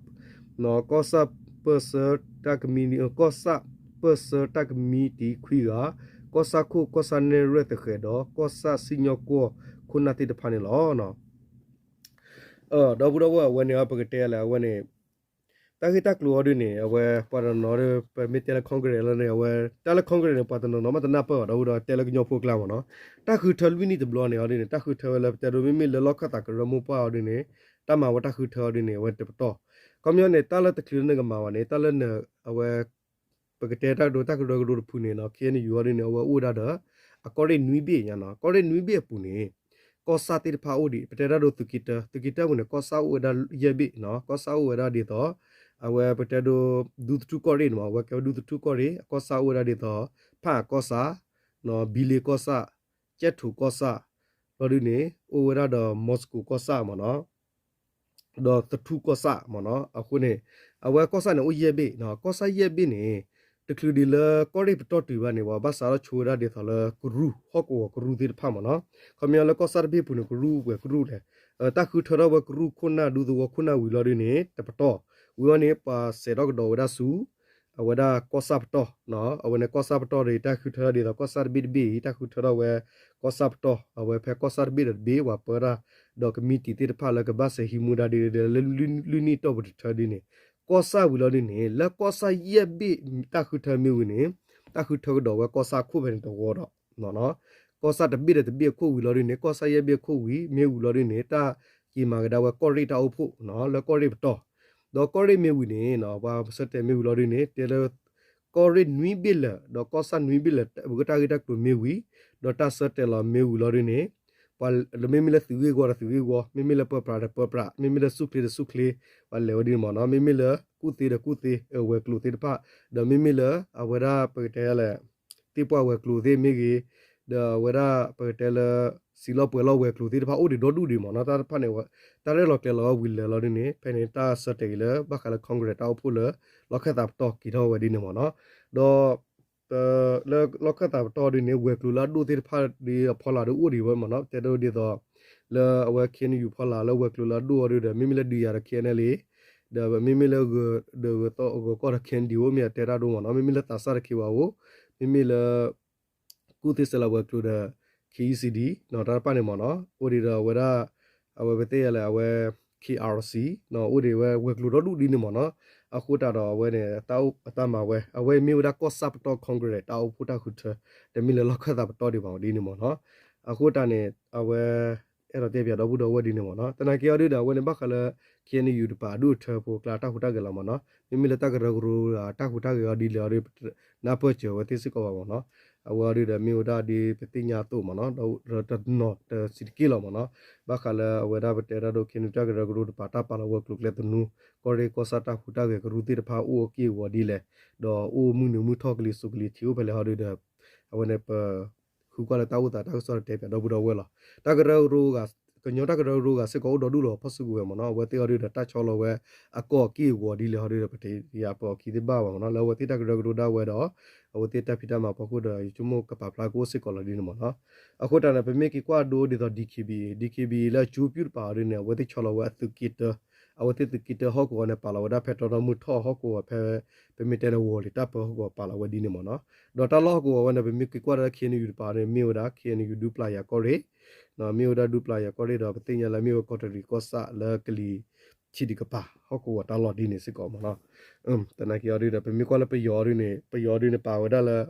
ကီၢ်ဆၣ်ပၢၢ်ဆၢတၢ်ကမံး ကီၢ်ဆၣ်ပၢၢ်ဆၢတၢ်ကမံးတံာ်ခွံဂၤ, ကီၢ်ဆၣ်ခိၣ် ကီၢ်ဆၣ်နဲၣ်ရွဲၣ်သဃဲၤဒီး ကီၢ်ဆၣ်စံၣ်ညီၣ်ကွီၢ်ခိၣ်နၢ်သ့ၣ်တဖၣ်န့ၣ်လီၤ. ဒီပုၢ်ဒီဝဲၢ် အဝဲန့ၣ် ပကတဲလဲၣ် အဝဲန့ၣ် တၢ်ဂ့ၢ်တၢ်ကျိၤအီၤဒ်န့ၣ် အဝဲပှၤတနီၤနီၤဒီး ပမ့ၢ်တဲလၢ Congress လီၤန့ၣ် အဝဲ တၢ်လၢ Congress န့ၣ် ပှၤတနီၤနီၤမ့ၢ်တနၢ်ပၢၢ်ဘၣ် ဒီပုၢ်ဒီဝဲၢ် တဲလၢကညီဖိကျါမ့ၢ်နီၤ, တၢ်ဃုထၢလွံၢ်နံၣ်တဘျီန့ၣ်အီၤဒ်န့ၣ် တၢ်ဃုထၢဝဲလၢပတဲဒိးမ့မ့ၢ်လၢလီၢ်ခၢၣ်သးကရၢမိၢ်ပှၢ်အီၤဒ်န့ၣ် တၢ်မၤဝဲတၢ်ဃုထၢအီၤဒ်န့ၣ် အဝဲတပတီၢ်, ခီပညီန့ၣ် တၢ်လၢတချုးလၢနကမၤဘၣ်န့ၣ် တၢ်လၢန အဝဲ ပကတဲတၢ်ကတိၤတၢ်ကရၢကရိတဖုန့ၣ်နီၤ ခ့ၣ်အဲၣ်ယူၣ်အီၤဒ်န့ၣ် အဝဲအိၣ်ဝဲဒၣ်ဒီး အကီၢ်ရ့ၣ်နွံဘ့ၣ်ညါနီၤ, ကီၢ်ရ့ၣ်နွံဘ့ၣ်အပူၤန့ၣ် ကီၢ်ဆၣ်သ့ၣ်တဖၣ်အိၣ်ဒံး ပတဲတၢ်ဒိးသုးက့တၢ, သုးက့တၢအပူၤန့ၣ် ကီၢ်ဆၣ်အိၣ်ဝဲဒၣ်ယဲၢ်ဘ့ၣ်နီၤ, ကီၢ်ဆၣ်အိၣ်ဝဲဒၣ်ဒ်သိး အဝဲပတဲဒိး ဒူသထူၣ်ကီၢ်ရ့ၣ်န့ၣ်မး အဝဲကဲဝဲဒူသထူၣ်ကီၢ်ရ့ၣ် အကီၢ်ဆၣ်အိၣ်ဝဲဒၣ်ဒ်သိး ဖၣ်အၣ်ကီၢ်ဆၣ်, ဘံလ့ကီၢ်ဆၣ်, ကၠဲၣ်ထိၣ်ကီၢ်ဆၣ်, လီၤဒ်န့ၣ် အိၣ်ဝဲဒၣ်ဒီး မီၤစကိၣ်ကီၢ်ဆၣ်မးနီၤ ဒီးသထူၣ်ကီၢ်ဆၣ်မးနီၤ, အဃိန့ၣ် အဝဲကီၢ်ဆၣ်န့ၣ်အိၣ်ယဲၢ်ဘ့ၣ်နီၤ, ကီၢ်ဆၣ်ယဲၢ်ဘ့ၣ်န့ၣ် တချုးဒံးလၢကီၢ်ရ့ၣ်ပတီၢ်တုၤဘၣ်န့ၣ် ပှၤဘၣ်စးထီၣ်ဆိဝဲဒၣ်ဒ်သိးလၢကရူၢ် ဟီၣ်ကဝီၤကရူၢ်သ့ၣ်တဖၣ်မးနီၤ, ခီပညီလၢကီၢ်ဆၣ်တဘ့ၣ်အပူၤန့ၣ် ကရူၢ်ပှဲၤကရူၢ်လဲၣ်, တၢ်ဃုထၢထီၣ်ဝဲကရူၢ်ခိၣ်နၢ်ဒူသဝီခိၣ်နၢ်ဝံၤလီၤဒ်န့ၣ် တပတီၢ်, ဝံၤအီၤန့ၣ် ပှၤစဲးထီၣ်ကဒီးဝဲဒၣ်ဆူ အဝဲဒၣ်ကီၢ်ဆၣ်ပတီၢ်, အဝဲန့ၣ်ကီၢ်ဆၣ်ပတီၢ်ဒီး တၢ်ဃုထၢထီၣ်ဒ်သိး ကီၢ်ဆၣ်တဘ့ၣ်တဘ့ၣ်အံၤ တၢ်ဃုထၢထီၣ်ဝဲ ကီၢ်ဆၣ်ပတီၢ်, အဝဲဖဲကီၢ်ဆၣ်တဘ့ၣ်ဒီးတဘ့ၣ် ပှၤပၢတၢ် ဒီးကမံးတံာ်သ့ၣ်တဖၣ်လၢကဘၣ်စဲးဟံးမူဒါဒ်လဲၣ်လၢလွံၢ်နံၣ်တီၢ်ပူၤတထၢဒ်န့ၣ်, ကီၢ်ဆၣ်ဝံၤလီၤဒ်န့ၣ် လၢကီၢ်ဆၣ်ယဲၢ်ဘ့ၣ်တၢ်ဃုထၢမ့ၢ်ဝံၤန့ၣ် တၢ်ဃုထၢကဒီးဝဲကီၢ်ဆၣ်ခိၣ်ဖဲန့ၣ်တဝီဒီး ကီၢ်ဆၣ်တဘ့ၣ်ဒီးတဘ့ၣ်အခိၣ်ဝံၤလီၤဒ်န့ၣ် ကီၢ်ဆၣ်ယဲၢ်ဘ့ၣ်အခိၣ်ဝံၤမ့ၢ်ဝံၤလီၤဒ်န့ၣ် တၢ်က့ၤမၤကဒါဝဲကီၢ်ရ့ၣ်တၢ်အိၣ်ဖှိၣ် လၢကီၢ်ရ့ၣ်ပတီၢ်, ဒီးကီၢ်ရ့ၣ်မ့ၢ်ဝံၤန့ၣ် ပှၤဆၢတဲာ်မ့ၢ်ဝံၤလီၤဒ်န့ၣ် တဲလၢ ကီၢ်ရ့ၣ်နွံဘ့ၣ်လၢာ် ဒီးကီၢ်ဆၣ်နွံဘ့ၣ်လၢာ် ပကတၢ်ဂ့ၢ်တၢ်ကျိၤမ့ၢ်ဝံၤ ဒီးတၢ်ဆၢတဲာ်လီၤမ့ၢ်ဝံၤလီၤဒ်န့ၣ် ပှၤမ့မ့ၢ်လၢသုးဂ့ၢ်ဝီဒီးသုးဂ့ၢ်ဝီ, မ့မ့ၢ်လၢပၢပြးဒီးပၢပြး, မ့မ့ၢ်လၢဆူၣ်ချ့ဒီးဆူၣ်ချ့, ပှၤလဲၤဝဲဒ်န့ၣ်မ့ၢ်နီၤ. မ့မ့ၢ်လၢကူၣ်သ့ဒီးကူၣ်သ့, ဝဲၤကျိၤသ့ၣ်တဖၣ်, ဒီးမ့မ့ၢ်လၢ အဝဲဒၣ်ပကတဲလဲၣ် သ့ၣ်ပှၢ်ဝဲၤကျိၤသ့ၣ်မ့ၢ်ဂ့ၤ, ဒီးအဝဲဒၣ်ပကတဲလၢ စံာ်လီၢ်ပှဲၤလီၢ်ဝဲၤကျိၤသ့ၣ်တဖၣ်အိၣ်ဒံးဒီဒူၣ်ဒံးမ့ၢ်နီၤ. တၢ်တဖၣ်န့ၣ် တၢ်ရဲၣ်လီၤကျဲၤလီၤဝဲဝံၤလၢာ်လီၤဒ်န့ၣ် ဖဲန့ၣ်တၢ်ဆၢတဲာ်က့ၤလၢ ဘၣ်ဃးလၢ Congress တၢ်အိၣ်ဖှိၣ်လၢ လီၢ်ခၢၣ်သးပတီၢ်က့ၤထီၣ်ဝဲဒ်န့ၣ်မ့ၢ်နီၤ. ဒီး လၢလီၢ်ခၢၣ်သးပတီၢ်ဒ်န့ၣ် ဝဲၤကျိၤလၢအဒိၣ်သ့ၣ်တဖၣ်ဒီးအဖီလာ်ဒီးအိၣ်ဒံးဝဲမ့ၢ်နီၤ. တဲဒိဒ်သိး လၢအဝဲ K N U ဖီလာ်လၢဝဲၤကျိၤလၢအဒိၣ်အီၤဒ်ဒီး မ့မ့ၢ်လၢဒုးယၤဒီး K N L A ဒီးမ့မ့ၢ်လၢဂၢၤဒီးဂၢၤသီၣ်ဂၢၤကီၢ်ဒီး K N D O မ့ၢ်အတဲတၢ်ဒိမ့ၢ်နီၤ. မ့မ့ၢ်လၢသးစၢ်ဒီး K Y O, မ့မ့ၢ်လၢ ကူၣ်သ့စဲးလီၤဝဲၤကျိၤဒီး K E C D နီၤ တၢ်တဖၣ်န့ၣ်မ့ၢ်နီၤ အိၣ်ဒံးဒီးအဝဲဒၣ် အဝဲပသ့ၣ်ညါလၢအဝဲ K R C နီၤ အိၣ်ဒံးဝဲဝဲၤကျိၤဒီဒူၣ်ဒ်န့ၣ်မ့ၢ်နီၤ. အဃိတၢ်ဒီးအဝဲန့ၣ် တၢ်အိၣ်အတၢ်မၤဝဲ အဝဲမ့ၢ်ဝဲဒၣ်ကီၢ်ဆၣ်ပတီၢ် Congress တၢ်အိၣ်ဖှိၣ်တၢ်ဃုထၢ တမ့ၢ်လၢလီၢ်ခၢၣ်သးပတီၢ်ဒံးဘၣ်ဒ်န့ၣ်မ့ၢ်နီၤ. အဃိတၢ်န့ၣ် အဝဲ အဲၣ်ဒိးတဲပၠးဒီပုၢ်ဒီဝဲၢ်ဒ်န့ၣ်မ့ၢ်နီၤ. သနာ်က့အီၤဒ်ဒီး အဝဲန့ၣ်ဘၣ်ဃးလၢ K N U တပၤအဒူၣ်အထၢဖိကျါတၢ်ဟူးတၢ်ဂဲၤလီၤမ့ၢ်နီၤ. မ့မ့ၢ်လၢတၢ်ကရၢကရိတၢ်ဟူးတၢ်ဂဲၤအီၤဒ်လဲၣ်အီၤဒ် နၢ်ပၢၢ်စၢၤဝဲသ့ၣ်စ့ၢ်ကီးဘၣ်မ့ၢ်နီၤ. အဝဲအီၤဒ်ဒီးမ့ၢ်ဝဲဒၣ်ဒ်ပသ့ၣ်ညါအသိးမ့ၢ်နီၤ ဒီးတနီၤတစံးတက့ၢ်လီၤမ့ၢ်နီၤ. ဘၣ်ဃးလၢအဝဲဒၣ်ပတဲတၢ်ဒိ K N U တၢ်ကရၢကရိတပၤတၢ်ပာ်လီၤဝဲၤကျိၤကျဲသနူ ကီၢ်ရ့ၣ်ကီၢ်ဆၣ်တၢ်ဟူးတၢ်ဂဲၤကရူၢ်သ့ၣ်တဖၣ်အိၣ်အက့ၢ်အဂီၤဒ်လဲၣ်, ဒီးအိၣ်မုၢ်နုာ်မုၢ်ထီၣ်ကလံၤစိးကလံၤထံးအိၣ်ဖဲလဲၣ်ဟီဒ်ဒီး အဝဲန့ၣ်ပ ဃုကွၢ်လၢတၢ်အိၣ်သးတၢ်ကစီၣ်တတဲပၠးဒီပုၢ်ဒီဝဲၢ်လီၤ. တၢ်ကရၢကရိဂၤ ကညီတၢ်ကရၢကရိဂၤစ့ၢ်ကီးအိၣ်ဒီဒူၣ်လီၤဖီၣ်စုကဝဲၤမ့ၢ်နီၤ. အဝဲသ့ၣ်အီၤဒ်ဒီးတၢ်ဆီလီၤဝဲအကီၢ်အက့ၢ်အဂီၤဒ်လဲၣ်ဟီဒ်ဒီး ပတယၤပအီၤခံသ့ၣ်ဘၣ်ဘၣ်မ့ၢ်နီၤ. လၢအဝဲသ့ၣ်တၢ်ကရၢကရိဒၣ်ဝဲဒီး အဝဲသ့ၣ်တၢ်ဖံးတၢ်မၤဖီခိၣ်ဒီး ယဆိကမိၣ်ကပာ်ဖျါကအိၣ်စ့ၢ်ကီးလီၤဒ်န့ၣ်မ့ၢ်နီၤ. အဃိတၢ်န့ၣ် ပမ့ၢ်က့ၤကွၢ်ဒိဒ်သိး D K B A, D K B A လၢအကၠိပၠူၣ်တပၤအီၤဒ်န့ၣ် အဝဲသ့ၣ်ဆီလီၤဝဲအသုးက့တၢ အဝဲသ့ၣ်သုးက့တၢဟီၣ်ကဝီၤန့ၣ် ပာ်လီၤဝဲဒၣ်ဖဲတီတီမုၢ်ထီၣ်ဟီၣ်ကဝီၤဖဲ ပမ့ၢ်တဲန့ၣ် ဝီၤလံၤတၢ်ပၢဟီၣ်ကဝီၤပာ်လီၤဝဲဒ်န့ၣ်မ့ၢ်နီၤ. ဒီးတၢ်လီၢ်ဟီၣ်ကဝီၤဝဲန့ၣ် ပမ့ၢ်က့ၤကွၢ်ဒီး K N U တပၤန့ၣ် မ့ၢ်ဝဲဒၣ် K N U ဒူပျၢ်ယၤကီၢ်ရ့ၣ်, မ့ၢ်ဝဲဒၣ်ဒူပျၢ်ယၤကီၢ်ရ့ၣ်ဒီး ပသ့ၣ်ညါလၢမ့ၢ်ဝဲကီးတရံးကီၢ်ဆၣ်လၢကလံၤထံးဒံးကပၤ ဟီၣ်ကဝီၤတၢ်လီၢ်ဒ်န့ၣ်စ့ၢ်ကီးမ့ၢ်နီၤ. သနာ်က့အီၤဒ်န့ၣ် ပမ့ၢ်ကွၢ်လၢပယီၤဒ်န့ၣ် ပယီၤဒ်န့ၣ် ပာ်ဝဲဒၣ်လၢ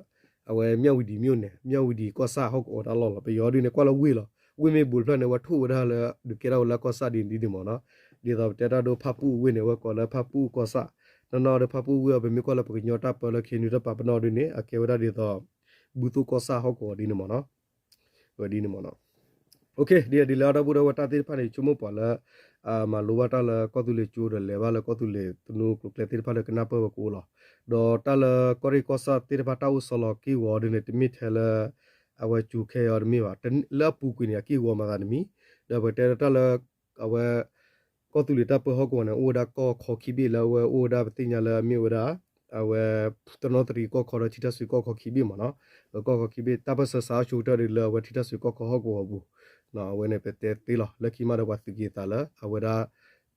အဝဲမၠၣ်ဝံၤဒံးမ့ၢ်န့ၣ် မၠၣ်ဝံၤဒံးကီၢ်ဆၣ်ဟီၣ်ကဝီၤတၢ်လီၢ်လီၤ. ပယီၤဒ်န့ၣ် ကွၢ်လၢဝ့ၢ်လီၤ. ဝ့ၢ်မ့ၢ်ဘူးတဖျၢၣ်န့ၣ် အဝဲထိၣ်ဝဲဒၣ်လၢ ဒုးကဲထီၣ်ဝဲလၢကီၢ်ဆၣ်ဒ်န့ၣ်ဒ်န့ၣ်မ့ၢ်နီၤ. ဒ်သိးပတဲတၢ်ဒိဖၣ်ပူၣ်ဝ့ၢ်န့ၣ် အဝဲကိးလၢဖၣ်ပူၣ်ကီၢ်ဆၣ်, နီၢ်နီၢ်ဒီးဖၣ်ပူၣ်ဝ့ၢ်အီၤ ပမ့ၢ်ကွၢ်လၢပကညီတၢ်ပၢလၢ K N U တၢ်ပာ်ပနီၣ်ဒ်န့ၣ် အကဲဝဲဒၣ်ဒ်သိး ဘူသိၣ်ကီၢ်ဆၣ်ဟီၣ်ကဝီၤဒ်န့ၣ်မ့ၢ်နီၤ. ဝဲဒ်န့ၣ်မ့ၢ်နီၤ. ဒ်လဲၣ်ဒ်လဲၣ် ဒီပုၢ်ဒီဝဲၢ်တၢ်သ့ၣ်တဖၣ်န့ၣ် ဆိကမိၣ်ပှၤလၢ မၤလိဘၣ်တၢ်လၢကီၢ်သူလ့ၤကၠိဒီးလဲၤဘၣ်လၢကီၢ်သူလ့ၤသနူကျိၤကျဲသ့ၣ်တဖၣ်ဒီးကနၢ်ပၢၢ်ဝဲကအိၣ်လီၤ. ဒီးတၢ်လၢကီၢ်ရ့ၣ်ကီၢ်ဆၣ်သ့ၣ်တဖၣ်တၢ်အိၣ်ဆီလီၤက့ၢ်ဂီၤဒ်န့ၣ် တမ့ၢ်ထဲလၢ အဝဲကၠိခဲအံၤတမ့ၢ်ဘၣ်. လၢအပူၤကွံာ်န့ၣ် အက့ၢ်ဂီၤမၤသးတမံၤ, ဒီးပကတဲလၢတၢ်လၢ အဝဲ ကီၢ်သူလ့ၤတၢ်ပၢဟီၣ်ကဝီၤန့ၣ် အိၣ်ဝဲဒၣ်ကီၢ်ခီခံဘ့ၣ်လၢအဝဲအိၣ်ဝဲဒၣ်ပသ့ၣ်ညါလၢအမ့ၢ်ဝဲဒၣ် အဝဲ တနီသရံၣ်ကီၢ်ခီဒီးထံထၢၣ်စွ့ကီၢ်ခီခံဘ့ၣ်မ့ၢ်နီၤ. ကီၢ်ခီခံဘ့ၣ် တၢ်ပၢၢ်ဆၢစးထီၣ်ဆိကတၢၢ်ဒ်လၢအဝဲထံထၢၣ်စွ့ကီၢ်ခီဟီၣ်ကဝီၤအပူၤ, အဝဲန့ၣ်ပတဲသ့လီၤ. လၢခံမးဒီးပှၤသုးက့ၤသးလၢ အဝဲဒၣ်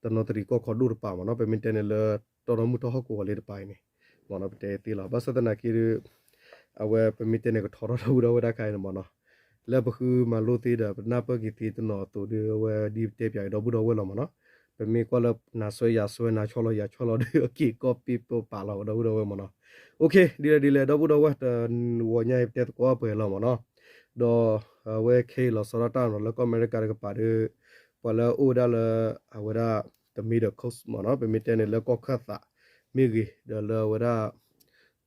တနီသရံၣ်ကီၢ်ခီဒိၣ်တပၤမ့ၢ်နီၤ. ပမ့ၢ်တဲန့ၣ်လၢ တီတီမုၢ်ထီၣ်ဟီၣ်ကဝီၤလၢတပၤအံၤန့ၣ် မ့ၢ်နီၤ ပတဲသ့လီၤ. ဘၣ်ဆၣ်သနာ်က့ဒီး အဝဲပမ့ၢ်တဲန့ၣ် ကထီထီၣ်ဒီပုၢ်ဒီဝဲၢ်တၢ်ခါအံၤန့ၣ်မ့ၢ်နီၤ. လၢပဃုမၤလိသ့ဒီး ပနၢ်ပၢၢ်က့ၤသ့တနီၤအသိးဒီး အဝဲဒ်ပတဲပၠးက့ၤဒီပုၢ်ဒီဝဲၢ်လီၤမ့ၢ်နီၤ. ပမ့ၢ်ကွၢ်လၢနၤဆွဲယၤဆွဲ နၤဆီလီၤယၤဆီလီၤဒီး အက့ၤကီၢ်ပ့ၢ်ပပာ်လီၤဒီပုၢ်ဒီဝဲၢ်မ့ၢ်နီၤ. အိၣ်ခ့ ဒ်လဲၣ်ဒ်လဲၣ် ဒီပုၢ်ဒီဝဲၢ် တဝီညါအံၤပတဲသကိးပှဲၤလီၤမ့ၢ်နီၤ. ဒီးအဝဲခဲအံၤလီၤဆီဒၣ်တၢ်နီၤ လၢကီၢ်အမဲရကၤတကပၤဒီး ပှၤလၢအအိၣ်ဝဲဒၣ်လၢ အဝဲဒၣ် the middle coast မ့ၢ်နီၤ. ပမ့ၢ်တဲန့ၣ်လၢကီၢ်ခၢၣ်သးမ့ၢ်ဂ့ၤ ဒီးလၢအဝဲဒၣ်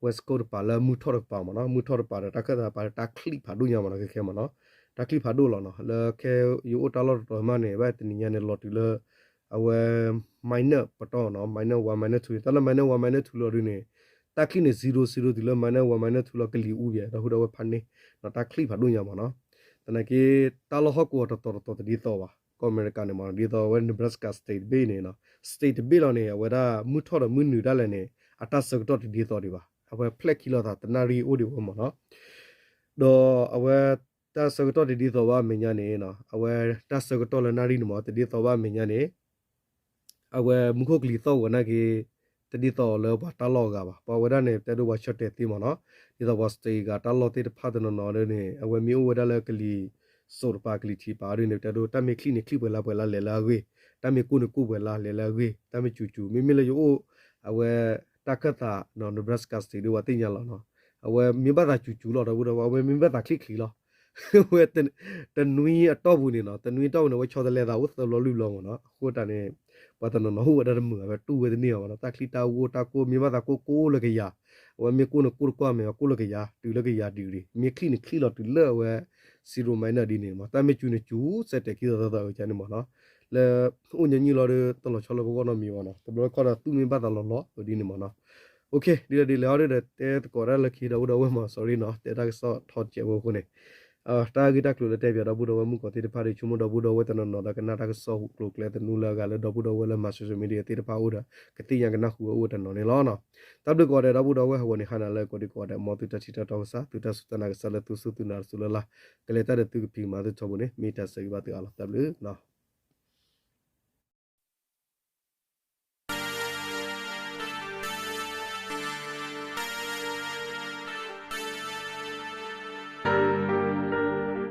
West Coast တပၤလၢမုၢ်ထီၣ်တကပၤမ့ၢ်နီၤ. မုၢ်ထီၣ်တပၤဒီးတၢ်ခၢၣ်သးတပၤဒီးတၢ်ချံၣ်ဖးဒိၣ်ညါမ့ၢ်နီၤ. ခဲခဲမ့ၢ်နီၤ တၢ်ချံၣ်ဖးဒိၣ်လီၤနီၤ. လၢခဲယအိၣ်တၢ်လီၢ်တတီၤမးန့ၣ် ဘၣ်တနံၤညါန့ၣ် လီၤတုၤလၢ အဝဲ minus ပတီၢ်နီၤ minus one minus two တၢ်လၢ minus one minus two လီၤဒုးန့ၣ် တၢ်ချံၣ်န့ၣ် zero zero တုၤလၢ minus one minus two လီၤ ကလံၤအူဘၣ် ဒီပုၢ်ဒီဝဲၢ်ဖးန့ၣ် တၢ်ချံၣ်ဖးဒိၣ်ညါမ့ၢ်နီၤ. သနာ်က့ တၢ်လီၢ်ဟီၣ်ကဝီၤတတီၤတတီၤတဒ်သိးဘၣ် ကီၢ်အမဲရကၤန့ၣ်မ့ၢ်နီၤ. ဒ်သိးအဝဲ Nebraska State တဘ့ၣ်န့ၣ်နီၤ State တဘ့ၣ်လီၤန့ၣ် အဝဲဒၣ်မုၢ်ထီၣ်ဒီးမုၢ်နုာ်ဒၣ်လဲာ်န့ၣ် အတၢ်ဆၢကတီၢ်တဒ်သိးဒံးဘၣ်. အဝဲဖျဲၣ်ခံလိာ်သးတနၣ်ရံၣ်အိၣ်ဒံးဝဲမ့ၢ်နီၤ. ဒီးအဝဲ တၢ်ဆၢကတီၢ်တဒ်သိးဘၣ်အမဲာ်ညါန့ၣ် အဝဲတၢ်ဆၢကတီၢ်လၢနၣ်ရံၣ်န့ၣ်မ့ၢ် တဒ်သိးဘၣ်အမဲာ်ညါန့ၣ် အဝဲမူခိၣ်ကလံၤသီၣ်ဝဲနာ်က့ တဒ်သိးလၢပှၤတၢ်လီၢ်အဂၤဘၣ်. ပှၤဝဲဒၣ်န့ၣ် တဲဒိပှၤဆၢတဲာ်သ့မ့ၢ်နီၤ. ဒ်သိးပှၤ state ဂၤတၢ်လီၢ်သ့ၣ်တဖၣ်တနီၤနီၤဒ်န့ၣ် အဝဲမ့ၢ်အိၣ်ဝဲဒၣ်လၢကလံၤစိးတပၤကလံၤထံးပၤဒ်န့ၣ် တဲဒိ တၢ်မ့ၢ်ချံၣ်န့ၣ် ချံၣ်ပှဲၤလၢပှဲၤလၢလဲၤလၢအဂ့ၢ်, တၢ်မ့ၢ်ကိၢ်န့ၣ်ကိၢ်ပှဲၤလၢလဲၤလၢအဂ့ၢ်, တၢ်မ့ၢ်စူၤစူၤ မ့မ့ၢ်လၢယအိၣ် အဝဲ တၢ်ခၢၣ်သးနီၤ Nebraska State ဒ်ပှၤသ့ၣ်ညါလီၤနီၤ. အဝဲမ့ၢ်ဘၣ်သးစူၤစူၤလီၤ ဒီပုၢ်ဒီဝဲၢ် အဝဲမ့ၢ်ဘၣ်သးချံၣ်ချံၣ်လီၤ. ဝဲ တနွံအတီၢ်ပူၤန့ၣ်နီၤ တနွံအတီၢ်ပူၤန့ၣ် အဝဲဆီတလဲသးအိၣ်သၢဘျီလွံၢ်ဘျီမ့ၢ်နီၤ. အဃိတၢ်န့ၣ် ပှၤတနီၤနီၤဟူးဝဲဒၣ်တမုာ်ဘၣ် တူၢ်ဝဲတန့ၢ်အီၤဘၣ်နီၤ. တၢ်ချံၣ်တၢ်ဂိၢ်တၢ်ကိၢ် မ့ၢ်ဘၣ်သးကိၢ်ကိၢ်လၢကယၤ, အဝဲမ့ၢ်ကိၢ်န့ၣ်ကိၢ်တကွၢ်မဲာ် ကိၢ်လၢကယၤ တုၤလၢကယၤ degree မ့ၢ်ချံၣ်န့ၣ်ချံၣ်လီၤတုၤလၢအဝဲ zero minus ဒ်န့ၣ်မး, တၢ်မ့ၢ်စူၤန့ၣ်စူၤ စဲးတဲာ်ခံသီသီသီအဂ့ၢ်န့ၣ်မးနီၤ, လၢအိၣ်ညီနုၢ်လီၤဒီး တလီၤဆီလၢပဂီၢ်နီတမံၤဘၣ်နီၤ, တဘျီခီဒီးသူၣ်မ့ၢ်ဘၣ်သးလီၤလီၤအဂ့ၢ်ဒ်န့ၣ်မးနီၤ. ဒ်လဲၣ်ဒ်လဲၣ်အီၤဒီး တဲသကိးတၢ်လၢခံဒီပုၢ်ဒီဝဲၢ်မး sorry နီၤ, တဲတၢ်ကစီၣ်ထီၣ်စဲးဝဲအဃိန့ၣ် တၢ်ဂ့ၢ်တၢ်ကျိၤလၢတဲပၠးဒီပုၢ်ဒီဝဲၢ်မုၣ်ကီၤသ့ၣ်တဖၣ်ဒီး ဆိကမိၣ်ဒီပုၢ်ဒီဝဲၢ်တနီၤနီၤဒီးကနၣ်တၢ်ကစီၣ်ဟူးကျိၤကျဲသနူလၢအဂၤလၢဒီပုၢ်ဒီဝဲၢ်လၢမၤ social media သ့ၣ်တဖၣ်အိၣ်ဒီး ကသ့ၣ်ညါကနၢ်ဟူဝဲအိၣ်တနီၤန့ၣ်လီၤနီၤ. တၢ်ဘျုးကိးဂၤဒဲးဒီပုၢ်ဒီဝဲၢ် ဟးဂီၤန့ၣ် ဟါနၤလၢကိးဒံကိးဂၤဒဲး မ်သုတၢ်ထံၣ်တၢ်တီကစၢ် သုတၢ်စူၢ်တၢ်နာ်ကစၢ်လၢသုစူၢ်သုနာ်တစူၢ်လၢ်လၢ် ကလဲၤတၢ်ဒီးသုကဖံးကမၤသုထီဘိန့ၣ် မ့ၢ်တၢ်ဆၢဂ့ၤဘၣ်သုအါလီၤ. တၢ်ဘျုးနီၤ.